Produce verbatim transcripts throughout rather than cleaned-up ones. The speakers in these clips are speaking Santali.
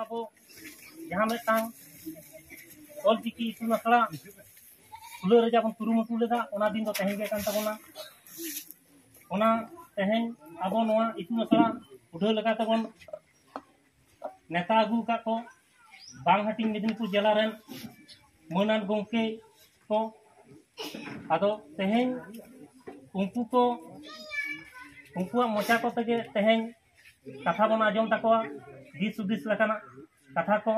ᱟᱵᱚ ᱡᱟᱦᱟᱸ ᱢᱤᱫᱴᱟᱝ ᱚᱞᱪᱤᱠᱤ ᱤᱛᱩᱱ ᱟᱥᱲᱟ ᱠᱷᱩᱞᱟᱹᱣ ᱨᱮᱭᱟᱜ ᱵᱚᱱ ᱠᱩᱨᱩᱢᱩᱴᱩ ᱞᱮᱫᱟ, ᱚᱱᱟ ᱫᱤᱱ ᱫᱚ ᱛᱮᱦᱮᱧ ᱜᱮ ᱠᱟᱱ ᱛᱟᱵᱚᱱᱟ᱾ ᱚᱱᱟ ᱛᱮᱦᱮᱧ ᱟᱵᱚ ᱱᱚᱣᱟ ᱤᱛᱩᱱ ᱟᱥᱲᱟ ᱩᱰᱷᱟᱹᱣ ᱞᱮᱠᱟᱛᱮ ᱵᱚᱱ ᱱᱮᱣᱛᱟ ᱟᱹᱜᱩ ᱟᱠᱟᱫ ᱠᱚ ᱵᱟᱝ ᱦᱟᱹᱴᱤᱧ ᱢᱮᱫᱤᱱᱤᱯᱩᱨ ᱡᱮᱞᱟ ᱨᱮᱱ ᱢᱟᱹᱱᱟᱱ ᱜᱚᱢᱠᱮ ᱠᱚ᱾ ᱟᱫᱚ ᱛᱮᱦᱮᱧ ᱩᱱᱠᱩ ᱠᱚ, ᱩᱱᱠᱩᱣᱟᱜ ᱢᱚᱪᱟ ᱠᱚ ᱛᱮᱜᱮ ᱛᱮᱦᱮᱧ ᱠᱟᱛᱷᱟ ᱵᱚᱱ ᱟᱸᱡᱚᱢ ᱛᱟᱠᱚᱣᱟ, ᱫᱤᱥ ᱦᱩᱫᱤᱥ ᱞᱮᱠᱟᱱᱟᱜ ᱠᱟᱛᱷᱟ ᱠᱚ᱾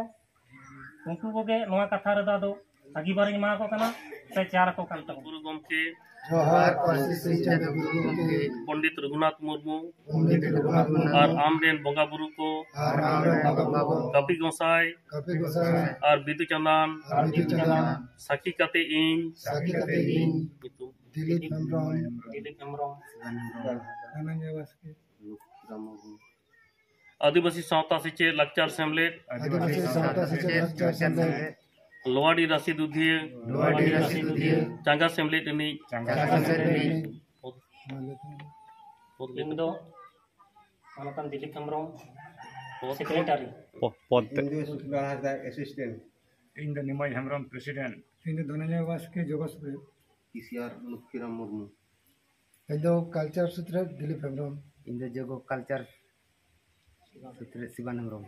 ᱩᱱᱠᱩ ᱠᱚᱜᱮ ᱱᱚᱣᱟ ᱠᱟᱛᱷᱟ ᱨᱮᱫᱚ ᱟᱫᱚ ᱟᱹᱜᱤᱵᱟᱨᱤᱧ ᱮᱢᱟ ᱠᱚ ᱠᱟᱱᱟ, ᱥᱮ ᱪᱟᱨ ᱟᱠᱚ ᱠᱟᱱ ᱛᱟᱵᱚᱱᱟ᱾ ᱜᱩᱨᱩ ᱜᱚᱢᱠᱮ, ᱡᱚᱦᱟᱨ ᱯᱟᱹᱨᱥᱤ ᱥᱤᱧ ᱪᱟᱸᱫᱳ ᱜᱩᱨᱩ ᱜᱚᱢᱠᱮ, ᱯᱚᱱᱰᱤᱛ ᱨᱚᱜᱷᱩᱱᱟᱛᱷ ᱢᱩᱨᱢᱩ ᱯᱚᱱᱰᱤᱛ ᱨᱚᱜᱷᱩᱱᱟᱛᱷ ᱢᱩᱨᱢᱩ ᱟᱨ ᱟᱢ ᱨᱮᱱ ᱵᱚᱸᱜᱟ ᱵᱩᱨᱩ ᱠᱚ, ᱟᱨ ᱟᱢ ᱨᱮᱱ ᱵᱚᱸᱜᱟ ᱵᱩᱨᱩ ᱠᱚ, ᱠᱟᱹᱯᱤ ᱜᱚᱸᱥᱟᱭ ᱠᱟᱹᱯᱤ ᱜᱚᱸᱥᱟᱭ ᱟᱨ ᱵᱤᱫᱩ ᱪᱟᱸᱫᱟᱱ ᱟᱨ ᱵᱤᱫᱩ ᱪᱟᱸᱫᱟᱱ ᱥᱟᱹᱠᱷᱤ ᱠᱟᱛᱮ ᱤᱧ ᱥᱟᱹᱠᱷᱤ ᱠᱟᱛᱮ ᱤᱧ ᱧᱩᱛᱩᱢ ᱫᱤᱞᱤᱯ ᱦᱮᱢᱵᱨᱚᱢ, ᱫᱤᱞᱤᱯ ᱦᱮᱢᱵᱨᱚᱢ, ᱫᱷᱚᱱᱚᱧᱡᱚᱭ ᱵᱟᱥᱠᱮ, ᱟᱹᱫᱤᱵᱟᱹᱥᱤ ᱥᱟᱶᱛᱟ ᱥᱮᱪᱮᱫ ᱞᱟᱠᱪᱟᱨ ᱥᱮᱢᱞᱮᱫ, ᱟᱹᱫᱤᱵᱟᱹᱥᱤ ᱥᱟᱶᱛᱟ ᱥᱮᱪᱮᱫ ᱞᱟᱠᱪᱟᱨ ᱥᱮᱢᱞᱮᱫ, ᱞᱳᱣᱟᱰᱤ ᱨᱟᱥᱤ ᱫᱩᱫᱷᱤᱭᱟᱹ ᱞᱳᱣᱟᱰᱤ ᱨᱟᱥᱤ ᱫᱩᱫᱷᱤᱭᱟᱹ ᱪᱟᱸᱜᱟ ᱥᱮᱢᱞᱮᱫ ᱨᱤᱱᱤᱡ ᱪᱟᱸᱜᱟ ᱥᱮᱢᱞᱮᱫ ᱨᱤᱱᱤᱡ ᱤᱧ ᱫᱚ ᱢᱟᱱᱚᱛᱟᱱ ᱫᱤᱞᱤᱯ ᱦᱮᱢᱵᱨᱚᱢ, ᱥᱮᱠᱨᱮᱴᱟᱨᱤ᱾ ᱯᱚ-, ᱯᱚᱫ ᱛᱮ᱾ ᱤᱧ ᱫᱚ ᱥᱩᱠᱞᱟ ᱦᱟᱸᱥᱫᱟ, ᱮᱥᱤᱥᱴᱮᱱᱴ᱾ ᱤᱧ ᱫᱚ ᱱᱤᱢᱟᱭ ᱦᱮᱢᱵᱨᱚᱢ, ᱯᱨᱮᱥᱤᱰᱮᱱᱴ᱾ ᱤᱧ ᱫᱚ ᱫᱷᱚᱱᱚᱧᱡᱚᱭ ᱵᱟᱥᱠᱮ, ᱡᱳᱜᱟ ᱥᱩᱛᱨᱮᱛ᱾ ᱯᱤ ᱥᱤ ᱟᱨ ᱞᱚᱠᱠᱷᱤᱨᱟᱢ ᱢᱩᱨᱢᱩ᱾ ᱤᱧ ᱫᱚ ᱠᱟᱞᱪᱟᱨ ᱥᱩᱛᱨᱮᱛ, ᱫᱤᱞᱤᱯ ᱦᱮᱢᱵᱨᱚᱢ᱾ ᱤᱧ ᱫᱚ ᱡᱳᱜᱟ ᱠᱟᱞᱪᱟᱨ ᱥᱩᱛᱨᱮᱛ, ᱥᱤᱵᱟᱱ ᱦᱮᱢᱵᱨᱚᱢ᱾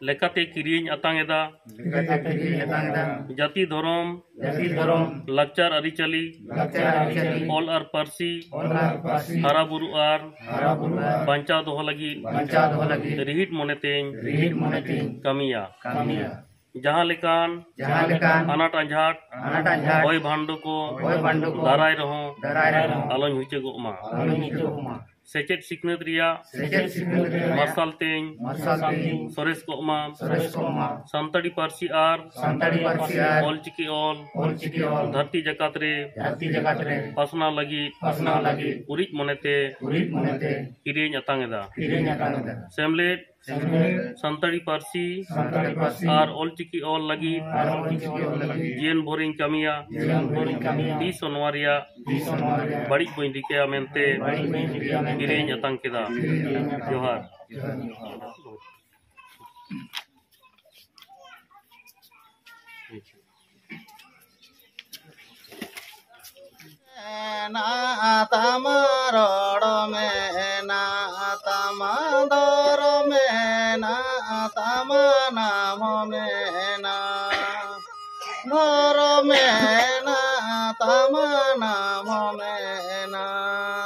ᱞᱮᱠᱟᱛᱮ ᱠᱤᱨᱤᱧ ᱟᱛᱟᱝ ᱮᱫᱟ᱾ ᱞᱮᱠᱟᱛᱮ ᱠᱤᱨᱤᱧ ᱟᱛᱟᱝ ᱮᱫᱟ᱾ ᱡᱟᱹᱛᱤ ᱫᱷᱚᱨᱚᱢ, ᱡᱟᱹᱛᱤ ᱫᱷᱚᱨᱚᱢ, ᱞᱟᱠᱪᱟᱨ ᱟᱹᱨᱤᱪᱟᱹᱞᱤ, ᱞᱟᱠᱪᱟᱨ ᱟᱹᱨᱤᱪᱟᱹᱞᱤ, ᱚᱞ ᱟᱨ ᱯᱟᱹᱨᱥᱤ, ᱚᱞ ᱟᱨ ᱯᱟᱹᱨᱥᱤ, ᱦᱟᱨᱟ ᱵᱩᱨᱩ ᱟᱨ ᱦᱟᱨᱟ ᱵᱩᱨᱩ ᱟᱨ ᱵᱟᱧᱪᱟᱣ ᱫᱚᱦᱚ ᱞᱟᱹᱜᱤᱫ, ᱵᱟᱧᱪᱟᱣ ᱫᱚᱦᱚ ᱞᱟᱹᱜᱤᱫ, ᱨᱤᱦᱤᱴ ᱢᱚᱱᱮᱛᱮᱧ, ᱨᱤᱦᱤᱴ ᱢᱚᱱᱮᱛᱮᱧ, ᱠᱟᱹᱢᱤᱭᱟ᱾ ᱠᱟᱹᱢᱤᱭᱟ᱾ ᱡᱟᱦᱟᱸ ᱞᱮᱠᱟᱱ, ᱡᱟᱦᱟᱸ ᱞᱮᱠᱟᱱ, ᱟᱱᱟᱴ ᱟᱸᱡᱷᱟᱴ, ᱟᱱᱟᱴ ᱟᱸᱡᱷᱟᱴ, ᱦᱚᱭ ᱵᱷᱟᱱᱰᱚ ᱠᱚ, ᱦᱚᱭ ᱵᱷᱟᱱᱰᱚ ᱠᱚ, ᱫᱟᱨᱟᱭ ᱨᱮᱦᱚᱸ, ᱫᱟᱨᱟᱭ ᱨᱮᱦᱚᱸ, ᱟᱞᱚᱧ ᱦᱩᱪᱟᱹᱜᱚᱜ ᱢᱟ᱾ ᱟᱞᱚᱧ ᱦᱩᱪᱟᱹᱜᱚᱜ ᱢᱟ᱾ ᱥᱮᱪᱮᱫ ᱥᱤᱠᱷᱱᱟᱹᱛ ᱨᱮᱭᱟᱜ, ᱥᱮᱪᱮᱫ ᱥᱤᱠᱷᱱᱟᱹᱛ ᱨᱮᱭᱟᱜ, ᱢᱟᱨᱥᱟᱞ ᱛᱮᱧ, ᱢᱟᱨᱥᱟᱞ ᱛᱮᱧ, ᱥᱚᱨᱮᱥ ᱠᱚᱜ ᱢᱟ᱾ ᱥᱚᱨᱮᱥ ᱠᱚᱜ ᱢᱟ᱾ ᱥᱟᱱᱛᱟᱲᱤ ᱯᱟᱹᱨᱥᱤ ᱟᱨ, ᱥᱟᱱᱛᱟᱲᱤ ᱯᱟᱹᱨᱥᱤ ᱟᱨ, ᱚᱞᱪᱤᱠᱤ ᱚᱞ, ᱚᱞᱪᱤᱠᱤ ᱚᱞ, ᱫᱷᱟᱹᱨᱛᱤ ᱡᱟᱠᱟᱛ ᱨᱮ, ᱫᱷᱟᱹᱨᱛᱤ ᱡᱟᱠᱟᱛ ᱨᱮ, ᱯᱟᱥᱱᱟᱣ ᱞᱟᱹᱜᱤᱫ, ᱯᱟᱥᱱᱟᱣ ᱞᱟᱹᱜᱤᱫ, ᱩᱨᱤᱡ ᱢᱚᱱᱮᱛᱮ, ᱩᱨᱤᱡ ᱢᱚᱱᱮᱛᱮ, ᱠᱤᱨᱤᱧ ᱟᱛᱟᱝ ᱮᱫᱟ᱾ ᱠᱤᱨᱤᱧ ᱟᱛᱟᱝ ᱮᱫᱟ᱾ ᱥᱮᱢᱞᱮᱫ, ᱥᱮᱢᱞᱮᱫ, ᱥᱟᱱᱛᱟᱲᱤ ᱯᱟᱹᱨᱥᱤ, ᱥᱟᱱᱛᱟᱲᱤ ᱯᱟᱹᱨᱥᱤ, ᱟᱨ ᱚᱞᱪᱤᱠᱤ ᱚᱞ ᱞᱟᱹᱜᱤᱫ, ᱟᱨ ᱚᱞᱪᱤᱠᱤ ᱚᱞ ᱞᱟᱹᱜᱤᱫ, ᱡᱤᱭᱚᱱ ᱵᱷᱳᱨᱤᱧ ᱠᱟᱹᱢᱤᱭᱟ᱾ ᱡᱤᱭᱚᱱ ᱵᱷᱳᱨᱤᱧ ᱠᱟᱹᱢᱤᱭᱟ᱾ ᱛᱤᱥ ᱦᱚᱸ ᱱᱚᱣᱟ ᱨᱮᱭᱟᱜ, ᱛᱤᱥ ᱦᱚᱸ ᱱᱚᱣᱟ ᱨᱮᱭᱟᱜ, ᱵᱟᱹᱲᱤᱡ ᱵᱟᱹᱧ ᱨᱤᱠᱟᱹᱭᱟ ᱢᱮᱱᱛᱮ, ᱵᱟᱹᱲᱤᱡ ᱵᱟᱹᱧ ᱨᱤᱠᱟᱹᱭᱟ ᱢᱮᱱᱛᱮ, ᱠᱤᱨᱤᱧ ᱟᱛᱟᱝ ᱠᱮᱫᱟ᱾ ᱠᱤᱨᱤᱧ ᱟᱛᱟᱝ ᱠᱮᱫᱟ᱾ ᱡᱚᱦᱟᱨ᱾ ᱡᱚᱦᱟᱨ, ᱡᱚᱦᱟᱨ᱾ ᱢᱮᱱᱟᱜ ᱛᱟᱢᱟ ᱨᱚᱲ, ᱢᱮᱱᱟᱜ ᱛᱟᱢᱟ ᱫᱷᱚᱨᱚᱢ, ᱢᱮᱱᱟᱜ ᱛᱟᱢᱟ ᱱᱟᱢ, ᱢᱮᱱᱟᱜ ᱫᱷᱚᱨᱚᱢ, ᱢᱮᱱᱟᱜ ᱛᱟᱢᱟ ᱱᱟᱢ, ᱢᱮᱱᱟᱜ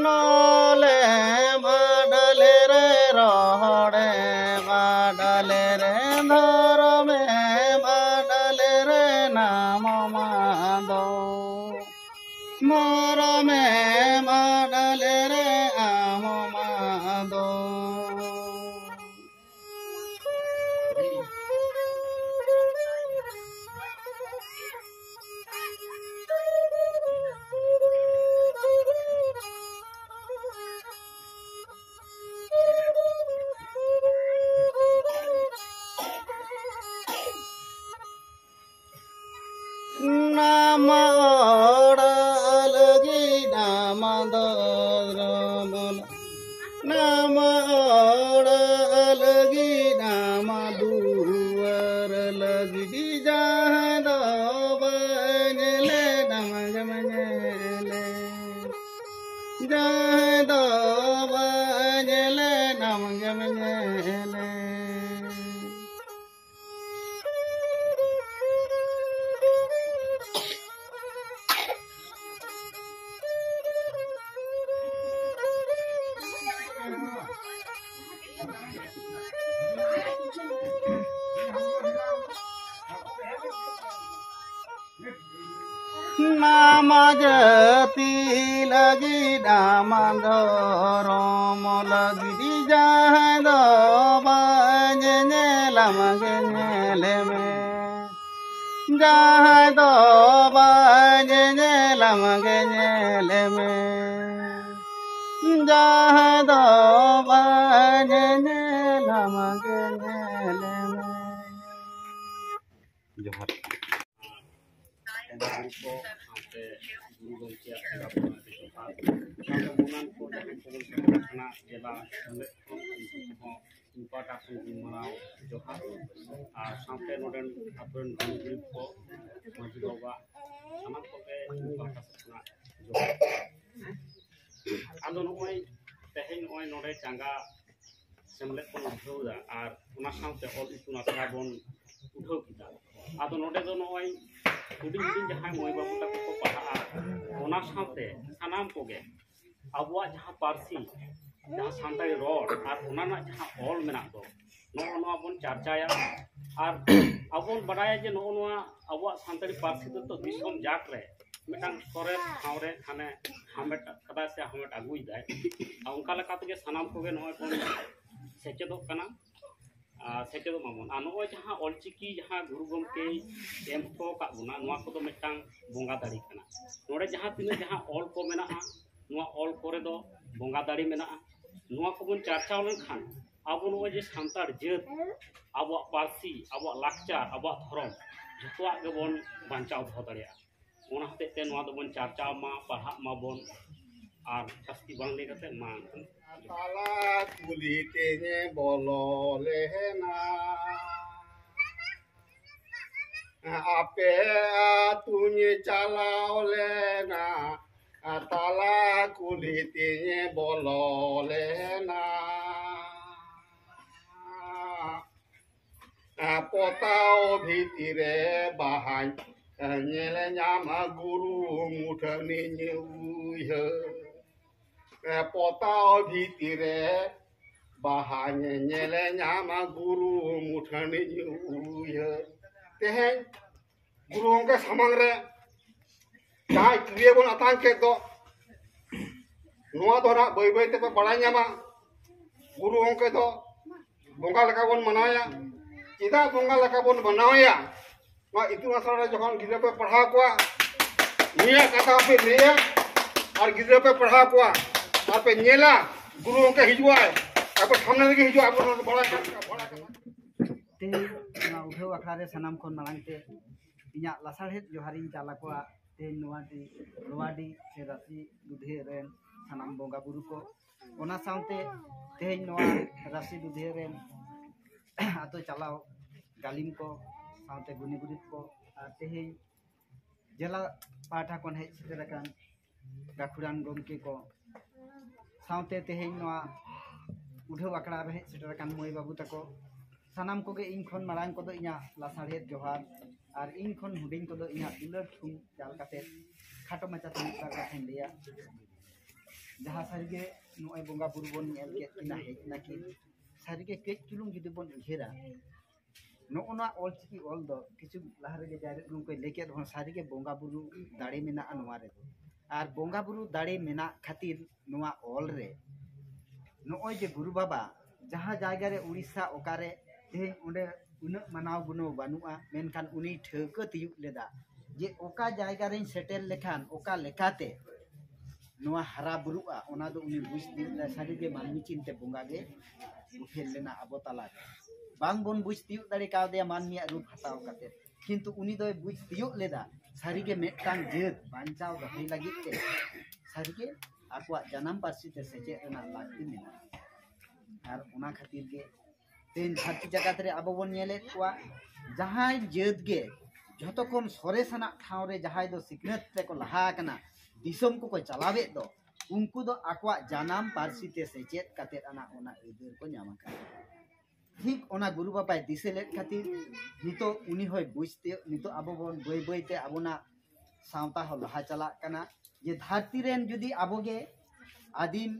ᱱᱚᱞᱮᱢ ᱟᱫ ᱞᱮᱨᱮ, ᱨᱚᱲᱮᱢ ᱟᱫ ᱞᱮᱨᱮ, ᱫᱷᱚᱨᱚᱢᱮᱢ ᱟᱫ ᱞᱮᱨᱮ, ᱱᱟᱢ ᱟᱫᱚ᱾ ᱫᱷᱚᱨᱚᱢᱮᱢ ᱟᱫ ᱞᱮᱨᱮ, ᱟᱢ ᱟᱫᱚ᱾ ᱱᱟᱢ ᱚᱲᱟᱜ ᱞᱟᱹᱜᱤᱫ ᱟᱢ ᱫᱷᱚᱨᱚᱢ, ᱱᱟᱢ ᱚᱲᱟᱜ ᱞᱟᱹᱜᱤᱫ ᱟᱢ ᱫᱩᱣᱟᱹᱨ ᱞᱟᱹᱜᱤᱫ, ᱡᱟᱦᱟᱸᱭ ᱫᱚ ᱵᱟᱭ ᱧᱮᱞᱮᱫ ᱟᱢ ᱜᱮᱢ ᱧᱮᱞᱮ, ᱡᱟᱦᱟᱸᱭ ᱫᱚ ᱵᱟᱭ ᱧᱮᱞᱮᱫ ᱟᱢ ᱜᱮᱢ ᱧᱮᱞᱮ᱾ ᱱᱟᱢ ᱡᱟᱹᱛᱤ ᱞᱟᱹᱜᱤᱫ, ᱟᱢ ᱫᱷᱚᱨᱚᱢ ᱞᱟᱹᱜᱤᱫ, ᱡᱟᱦᱟᱸᱭ ᱫᱚ ᱵᱟᱭ ᱧᱮᱧᱮᱞ ᱟᱢ ᱜᱮ ᱧᱮᱞᱮ ᱢᱮ, ᱡᱟᱦᱟᱸᱭ ᱫᱚ ᱵᱟᱭ ᱧᱮᱧᱮᱞ ᱟᱢ ᱜᱮ ᱧᱮᱞᱮ ᱢᱮ, ᱡᱟᱦᱟᱸᱭ ᱫᱚ ᱵᱟᱭ ᱧᱮᱧᱮᱞ ᱟᱢ ᱜᱮ ᱧᱮᱞᱮ ᱢᱮ᱾ ᱡᱚᱦᱟᱨ᱾ ᱵᱚᱸᱜᱟ ᱵᱩᱨᱩ ᱠᱚ ᱥᱟᱶᱛᱮ ᱜᱩᱨᱩ ᱜᱚᱢᱠᱮᱭᱟᱜ ᱥᱮᱵᱟ ᱠᱚ ᱟᱹᱰᱤ ᱡᱚᱛᱷᱟᱛ᱾ ᱥᱟᱶᱛᱮ ᱜᱩᱱᱟᱱ ᱠᱚ ᱡᱟᱦᱟᱸᱭ ᱠᱚᱵᱚᱱ ᱥᱮᱴᱮᱨ ᱡᱮᱞᱟ ᱥᱮᱢᱞᱮᱫ ᱠᱷᱚᱱ ᱩᱱᱠᱩ ᱠᱚᱦᱚᱸ ᱤᱧ ᱯᱟᱦᱴᱟ ᱠᱷᱚᱱ ᱜᱩᱱ ᱢᱟᱱᱟᱣ ᱡᱚᱦᱟᱨ, ᱟᱨ ᱥᱟᱶᱛᱮ ᱱᱚᱰᱮᱱ ᱟᱛᱳ ᱨᱮᱱ ᱜᱩᱱᱤ ᱜᱩᱨᱤᱵ ᱠᱚ, ᱢᱟᱹᱡᱷᱤ ᱵᱟᱵᱟ, ᱥᱟᱱᱟᱢ ᱠᱚᱜᱮ ᱤᱧ ᱯᱟᱦᱴᱟ ᱥᱮᱫ ᱠᱷᱚᱱᱟᱜ ᱡᱚᱦᱟᱨ᱾ ᱟᱫᱚ ᱱᱚᱜᱼᱚᱭ ᱛᱮᱦᱮᱧ ᱱᱚᱜᱼᱚᱭ ᱱᱚᱰᱮ ᱪᱟᱸᱜᱟ ᱥᱮᱢᱞᱮᱫ ᱵᱚᱱ ᱩᱴᱷᱟᱹᱣ ᱮᱫᱟ, ᱟᱨ ᱚᱱᱟ ᱥᱟᱶᱛᱮ ᱚᱞ ᱤᱛᱩᱱ ᱟᱥᱲᱟ ᱵᱚᱱ ᱩᱴᱷᱟᱹᱣ ᱠᱮᱫᱟ᱾ ᱟᱫᱚ ᱱᱚᱰᱮ ᱫᱚ ᱱᱚᱜᱼᱚᱭ ᱦᱩᱰᱤᱧ ᱦᱩᱰᱤᱧ ᱡᱟᱦᱟᱸᱭ ᱢᱟᱹᱭ ᱵᱟᱹᱵᱩ ᱛᱟᱠᱚ ᱠᱚ ᱯᱟᱲᱦᱟᱜᱼᱟ, ᱚᱱᱟ ᱥᱟᱶᱛᱮ ᱥᱟᱱᱟᱢ ᱠᱚᱜᱮ ᱟᱵᱚᱣᱟᱜ ᱡᱟᱦᱟᱸ ᱯᱟᱹᱨᱥᱤ, ᱡᱟᱦᱟᱸ ᱥᱟᱱᱛᱟᱲᱤ ᱨᱚᱲ ᱟᱨ ᱚᱱᱟ ᱨᱮᱱᱟᱜ ᱡᱟᱦᱟᱸ ᱚᱞ ᱢᱮᱱᱟᱜ ᱫᱚ, ᱱᱚᱜᱼᱚ ᱱᱚᱣᱟ ᱵᱚᱱ ᱪᱟᱨᱪᱟᱭᱟ᱾ ᱟᱨ ᱟᱵᱚ ᱵᱚᱱ ᱵᱟᱰᱟᱭᱟ ᱡᱮ ᱱᱚᱜᱼᱚ ᱱᱚᱣᱟ ᱟᱵᱚᱣᱟᱜ ᱥᱟᱱᱛᱟᱲᱤ ᱯᱟᱹᱨᱥᱤ ᱫᱚ ᱛᱚ ᱫᱤᱥᱚᱢ ᱡᱟᱠ ᱨᱮ ᱢᱤᱫᱴᱟᱝ ᱥᱚᱨᱮᱥ ᱴᱷᱟᱶ ᱨᱮ ᱠᱷᱟᱱᱮ ᱦᱟᱢᱮᱴ ᱠᱟᱫᱟᱭ ᱥᱮ ᱦᱟᱢᱮᱴ ᱟᱹᱜᱩᱭᱮᱫᱟᱭ᱾ ᱟᱨ ᱚᱱᱠᱟ ᱞᱮᱠᱟ ᱛᱮᱜᱮ ᱥᱟᱱᱟᱢ ᱠᱚᱜᱮ ᱱᱚᱜᱼᱚᱭ ᱵᱚᱱ ᱥᱮᱪᱮᱫᱚᱜ ᱠᱟᱱᱟ, ᱟᱨ ᱥᱮᱪᱮᱫᱚᱜ ᱢᱟᱵᱚᱱ᱾ ᱟᱨ ᱱᱚᱜᱼᱚᱭ ᱡᱟᱦᱟᱸ ᱚᱞᱪᱤᱠᱤ ᱡᱟᱦᱟᱸ ᱜᱩᱨᱩ ᱜᱚᱢᱠᱮᱭ ᱮᱢ ᱦᱚᱴᱚ ᱟᱠᱟᱫ ᱵᱚᱱᱟ, ᱱᱚᱣᱟ ᱠᱚᱫᱚ ᱢᱤᱫᱴᱟᱝ ᱵᱚᱸᱜᱟ ᱫᱟᱲᱮ ᱠᱟᱱᱟ᱾ ᱱᱚᱰᱮ ᱡᱟᱦᱟᱸ ᱛᱤᱱᱟᱹᱜ ᱡᱟᱦᱟᱸ ᱚᱞ ᱠᱚ ᱢᱮᱱᱟᱜᱼᱟ, ᱱᱚᱣᱟ ᱚᱞ ᱠᱚᱨᱮ ᱫᱚ ᱵᱚᱸᱜᱟ ᱫᱟᱲᱮ ᱢᱮᱱᱟᱜᱼᱟ᱾ ᱱᱚᱣᱟ ᱠᱚᱵᱚᱱ ᱪᱟᱨᱪᱟᱣ ᱞᱮᱱᱠᱷᱟᱱ ᱟᱵᱚ ᱱᱚᱜᱼᱚᱭ ᱡᱮ ᱥᱟᱱᱛᱟᱲ ᱡᱟᱹᱛ, ᱟᱵᱚᱣᱟᱜ ᱯᱟᱹᱨᱥᱤ, ᱟᱵᱚᱣᱟᱜ ᱞᱟᱠᱪᱟᱨ, ᱟᱵᱚᱣᱟᱜ ᱫᱷᱚᱨᱚᱢ, ᱡᱷᱚᱛᱚᱣᱟᱜ ᱜᱮᱵᱚᱱ ᱵᱟᱧᱪᱟᱣ ᱫᱚᱦᱚ ᱫᱟᱲᱮᱭᱟᱜᱼᱟ᱾ ᱚᱱᱟ ᱦᱚᱛᱮᱡ ᱛᱮ ᱱᱚᱣᱟ ᱫᱚᱵᱚᱱ ᱪᱟᱨᱪᱟᱣ ᱢᱟ, ᱯᱟᱲᱦᱟᱜ ᱢᱟᱵᱚᱱ, ᱟᱨ ᱡᱟᱹᱥᱛᱤ ᱵᱟᱝ ᱞᱟᱹᱭ ᱠᱟᱛᱮ ᱢᱟ᱾ ᱛᱟᱞᱟ ᱠᱩᱞᱦᱤ ᱛᱮᱧ ᱵᱚᱞᱚ ᱞᱮᱱᱟ, ᱟᱯᱮ ᱟᱹᱛᱩᱧ ᱪᱟᱞᱟᱣ ᱞᱮᱱᱟ, ᱛᱟᱞᱟ ᱠᱩᱞᱦᱤ ᱛᱮᱧ ᱵᱚᱞᱚ ᱞᱮᱱᱟ᱾ ᱯᱚᱛᱟᱣ ᱵᱷᱤᱛᱤᱨ ᱨᱮ ᱵᱟᱦᱟᱧ ᱧᱮᱞ ᱧᱟᱢᱟ, ᱜᱩᱨᱩ ᱢᱩᱴᱷᱟᱹᱱᱤᱧ ᱩᱭᱦᱟᱹᱨ᱾ ᱯᱚᱛᱟᱣ ᱵᱷᱤᱛᱤᱨ ᱨᱮ ᱵᱟᱦᱟᱧ ᱧᱮᱞ ᱧᱟᱢᱟ, ᱜᱩᱨᱩ ᱢᱩᱴᱷᱟᱹᱱᱤᱧ ᱩᱭᱦᱟᱹᱨ᱾ ᱛᱮᱦᱮᱧ ᱜᱩᱨᱩ ᱜᱚᱢᱠᱮ ᱥᱟᱢᱟᱝ ᱨᱮ ᱡᱟᱦᱟᱸᱭ ᱠᱤᱨᱭᱟᱹ ᱵᱚᱱ ᱟᱛᱟᱝ ᱠᱮᱫ ᱫᱚ, ᱱᱚᱣᱟ ᱫᱚ ᱱᱟᱜ ᱵᱟᱹᱭ ᱵᱟᱹᱭ ᱛᱮᱯᱮ ᱵᱟᱲᱟᱭ ᱧᱟᱢᱟ᱾ ᱜᱩᱨᱩ ᱜᱚᱢᱠᱮ ᱫᱚ ᱵᱚᱸᱜᱟ ᱞᱮᱠᱟ ᱵᱚᱱ ᱢᱟᱱᱟᱣᱮᱭᱟ᱾ ᱪᱮᱫᱟᱜ ᱵᱚᱸᱜᱟ ᱞᱮᱠᱟ ᱵᱚᱱ ᱢᱟᱱᱟᱣᱮᱭᱟ? ᱱᱚᱣᱟ ᱤᱛᱩᱱ ᱟᱥᱲᱟ ᱨᱮ ᱡᱚᱠᱷᱚᱱ ᱜᱤᱫᱽᱨᱟᱹ ᱯᱮ ᱯᱟᱲᱦᱟᱣ ᱠᱚᱣᱟ, ᱱᱩᱭᱟᱜ ᱠᱟᱛᱷᱟ ᱯᱮ ᱞᱟᱹᱭᱟ ᱟᱨ ᱜᱤᱫᱽᱨᱟᱹ ᱯᱮ ᱯᱟᱲᱦᱟᱣ ᱠᱚᱣᱟ ᱟᱨ ᱯᱮ ᱧᱮᱞᱟ, ᱜᱩᱨᱩ ᱜᱚᱢᱠᱮ ᱦᱤᱡᱩᱜᱼᱟᱭ, ᱟᱵᱚ ᱥᱟᱢᱱᱮ ᱨᱮᱜᱮ ᱦᱤᱡᱩᱜᱼᱟ᱾ ᱟᱵᱚ ᱱᱚᱰᱮ ᱵᱟᱲᱟᱭ ᱠᱟᱱ ᱵᱟᱲᱟᱭ ᱠᱟᱱᱟ᱾ ᱛᱮᱦᱮᱧ ᱱᱚᱣᱟ ᱩᱰᱷᱟᱹᱣ ᱟᱠᱷᱲᱟ ᱨᱮ ᱥᱟᱱᱟᱢ ᱠᱷᱚᱱ ᱢᱟᱲᱟᱝ ᱛᱮ ᱤᱧᱟᱹᱜ ᱞᱟᱥᱟᱲᱦᱮᱫ ᱡᱚᱦᱟᱨᱤᱧ ᱪᱟᱞ ᱟᱠᱚᱣᱟ᱾ ᱛᱮᱦᱮᱧ ᱱᱚᱣᱟ ᱰᱤ-, ᱱᱚᱣᱟ ᱰᱤ ᱥᱮ ᱨᱟᱹᱥᱤ ᱫᱩᱫᱷᱮ ᱨᱮᱱ ᱥᱟᱱᱟᱢ ᱵᱚᱸᱜᱟ ᱵᱩᱨᱩ ᱠᱚ, ᱚᱱᱟ ᱥᱟᱶᱛᱮ ᱛᱮᱦᱮᱧ ᱱᱚᱣᱟ ᱨᱟᱥᱤ ᱫᱩᱫᱷᱤᱭᱟᱹ ᱨᱮᱱ ᱟᱛᱳ ᱪᱟᱞᱟᱣ ᱜᱟᱹᱞᱤᱢ ᱠᱚ, ᱥᱟᱶᱛᱮ ᱜᱩᱱᱤ ᱜᱩᱨᱤᱵ ᱠᱚ, ᱟᱨ ᱛᱮᱦᱮᱧ ᱡᱮᱞᱟ ᱯᱟᱦᱴᱟ ᱠᱷᱚᱱ ᱦᱮᱡ ᱥᱮᱴᱮᱨ ᱟᱠᱟᱱ ᱜᱟᱹᱠᱷᱩᱲᱟᱱ ᱜᱚᱢᱠᱮ ᱠᱚ, ᱥᱟᱶᱛᱮ ᱛᱮᱦᱮᱧ ᱱᱚᱣᱟ ᱩᱰᱷᱟᱹᱣ ᱟᱠᱷᱲᱟ ᱨᱮ ᱦᱮᱡ ᱥᱮᱴᱮᱨ ᱟᱠᱟᱱ ᱢᱟᱹᱭ ᱵᱟᱹᱵᱩ ᱛᱟᱠᱚ, ᱥᱟᱱᱟᱢ ᱠᱚᱜᱮ ᱤᱧ ᱠᱷᱚᱱ ᱢᱟᱨᱟᱝ ᱠᱚᱫᱚ ᱤᱧᱟᱹᱜ ᱞᱟᱥᱟᱲᱦᱮᱫ ᱡᱚᱦᱟᱨ, ᱟᱨ ᱤᱧ ᱠᱷᱚᱱ ᱦᱩᱰᱤᱧ ᱠᱚᱫᱚ ᱤᱧᱟᱹᱜ ᱫᱩᱞᱟᱹᱲ ᱛᱷᱩᱢ ᱪᱟᱞ ᱠᱟᱛᱮ ᱠᱷᱟᱴᱚ ᱢᱟᱪᱷᱟᱛᱮ ᱢᱤᱫ ᱵᱟᱨ ᱠᱟᱛᱷᱟᱧ ᱞᱟᱹᱭᱟ᱾ ᱡᱟᱦᱟᱸ ᱥᱟᱹᱨᱤᱜᱮ ᱱᱚᱜᱼᱚᱭ ᱵᱚᱸᱜᱟ ᱵᱩᱨᱩ ᱵᱚᱱ ᱧᱮᱞ ᱠᱮᱫ ᱠᱤᱱᱟ ᱦᱮᱡ ᱱᱟᱠᱤᱱ, ᱥᱟᱹᱨᱤᱜᱮ ᱠᱟᱹᱡ ᱪᱩᱞᱩᱝ ᱡᱩᱫᱤ ᱵᱚᱱ ᱩᱭᱦᱟᱹᱨᱟ, ᱱᱚᱜᱼᱚ ᱱᱚᱣᱟ ᱚᱞᱪᱤᱠᱤ ᱚᱞ ᱫᱚ ᱠᱤᱪᱷᱩ ᱞᱟᱦᱟ ᱨᱮᱜᱮ ᱡᱟᱭᱨᱮᱫ ᱜᱚᱢᱠᱮ ᱞᱟᱹᱭ ᱠᱮᱫ ᱵᱚᱱ, ᱥᱟᱹᱨᱤᱜᱮ ᱵᱚᱸᱜᱟ ᱵᱩᱨᱩ ᱫᱟᱲᱮ ᱢᱮᱱᱟᱜᱼᱟ ᱱᱚᱣᱟ ᱨᱮᱫᱚ᱾ ᱟᱨ ᱵᱚᱸᱜᱟ ᱵᱩᱨᱩ ᱫᱟᱲᱮ ᱢᱮᱱᱟᱜ ᱠᱷᱟᱹᱛᱤᱨ ᱱᱚᱣᱟ ᱚᱞ ᱨᱮ ᱱᱚᱜᱼᱚᱭ ᱡᱮ ᱜᱩᱨᱩ ᱵᱟᱵᱟ ᱡᱟᱦᱟᱸ ᱡᱟᱭᱜᱟ ᱨᱮ ᱩᱲᱤᱥᱥᱟ ᱚᱠᱟᱨᱮ ᱛᱮᱦᱮᱧ ᱚᱸᱰᱮ ᱩᱱᱟᱹᱜ ᱢᱟᱱᱟᱣ ᱜᱩᱱᱟᱹᱣ ᱵᱟᱹᱱᱩᱜᱼᱟ, ᱢᱮᱱᱠᱷᱟᱱ ᱩᱱᱤ ᱴᱷᱟᱹᱣᱠᱟᱹ ᱛᱤᱭᱩᱜ ᱞᱮᱫᱟ ᱡᱮ ᱚᱠᱟ ᱡᱟᱭᱜᱟ ᱨᱮᱧ ᱥᱮᱴᱮᱨ ᱞᱮᱠᱷᱟᱱ ᱚᱠᱟ ᱞᱮᱠᱟᱛᱮ ᱱᱚᱣᱟ ᱦᱟᱨᱟ ᱵᱩᱨᱩᱜᱼᱟ, ᱚᱱᱟ ᱫᱚ ᱩᱱᱤ ᱵᱩᱡᱽ ᱛᱤᱭᱳᱜ ᱞᱮᱫᱟ᱾ ᱥᱟᱹᱨᱤᱜᱮ ᱢᱟᱹᱱᱢᱤ ᱪᱤᱱᱛᱮ ᱵᱚᱸᱜᱟ ᱜᱮ ᱩᱯᱮᱞ ᱞᱮᱱᱟ ᱟᱵᱚ ᱛᱟᱞᱟᱨᱮ᱾ ᱵᱟᱝ ᱵᱚᱱ ᱵᱩᱡᱽ ᱛᱤᱭᱳᱜ ᱫᱟᱲᱮ ᱠᱟᱣᱫᱮᱭᱟ ᱢᱟᱹᱱᱢᱤᱭᱟᱜ ᱨᱩᱯ ᱦᱟᱛᱟᱣ ᱠᱟᱛᱮ, ᱠᱤᱱᱛᱩ ᱩᱱᱤ ᱫᱚᱭ ᱵᱩᱡᱽ ᱛᱤᱭᱳᱜ ᱞᱮᱫᱟ ᱥᱟᱹᱨᱤᱜᱮ ᱢᱤᱫᱴᱟᱝ ᱡᱟᱹᱛ ᱵᱟᱧᱪᱟᱣ ᱫᱚᱦᱚᱭ ᱞᱟᱹᱜᱤᱫ ᱛᱮ ᱥᱟᱹᱨᱤᱜᱮ ᱟᱠᱚᱣᱟᱜ ᱡᱟᱱᱟᱢ ᱯᱟᱹᱨᱥᱤ ᱛᱮ ᱥᱮᱪᱮᱫ ᱨᱮᱱᱟᱜ ᱞᱟᱹᱠᱛᱤ ᱢᱮᱱᱟᱜᱼᱟ᱾ ᱟᱨ ᱚᱱᱟ ᱠᱷᱟᱹᱛᱤᱨ ᱜᱮ ᱛᱮᱦᱮᱧ ᱫᱷᱟᱹᱨᱛᱤ ᱡᱟᱠᱟᱛ ᱨᱮ ᱟᱵᱚ ᱵᱚᱱ ᱧᱮᱞᱮᱫ ᱠᱚᱣᱟ, ᱡᱟᱦᱟᱸᱭ ᱡᱟᱹᱛ ᱜᱮ ᱡᱷᱚᱛᱚ ᱠᱷᱚᱱ ᱥᱚᱨᱮᱥ ᱟᱱᱟᱜ ᱴᱷᱟᱶ ᱨᱮ ᱡᱟᱦᱟᱸᱭ ᱫᱚ ᱥᱤᱠᱷᱱᱟᱹᱛ ᱛᱮᱠᱚ ᱞᱟᱦᱟ ᱟᱠᱟᱱᱟ, ᱫᱤᱥᱚᱢ ᱠᱚᱠᱚ ᱪᱟᱞᱟᱣᱮᱫ ᱫᱚ, ᱩᱱᱠᱩ ᱫᱚ ᱟᱠᱚᱣᱟᱜ ᱡᱟᱱᱟᱢ ᱯᱟᱹᱨᱥᱤ ᱛᱮ ᱥᱮᱪᱮᱫ ᱠᱟᱛᱮᱫ ᱟᱱᱟᱜ ᱚᱱᱟ ᱟᱹᱭᱫᱟᱹᱨ ᱠᱚ ᱧᱟᱢ ᱟᱠᱟᱫᱟ᱾ ᱴᱷᱤᱠ ᱚᱱᱟ ᱜᱩᱨᱩ ᱵᱟᱵᱟᱭ ᱫᱤᱥᱟᱹ ᱞᱮᱫ ᱠᱷᱟᱹᱛᱤᱨ ᱱᱤᱛᱚᱜ ᱩᱱᱤ ᱦᱚᱸᱭ ᱵᱩᱡᱽ ᱛᱤᱭᱳᱜ, ᱱᱤᱛᱚᱜ ᱟᱵᱚ ᱵᱚᱱ ᱵᱟᱹᱭ ᱵᱟᱹᱭ ᱛᱮ ᱟᱵᱚᱱᱟᱜ ᱥᱟᱶᱛᱟ ᱦᱚᱸ ᱞᱟᱦᱟ ᱪᱟᱞᱟᱜ ᱠᱟᱱᱟ᱾ ᱡᱮ ᱫᱷᱟᱹᱨᱛᱤ ᱨᱮᱱ ᱡᱩᱫᱤ ᱟᱵᱚ ᱜᱮ ᱟᱹᱫᱤᱢ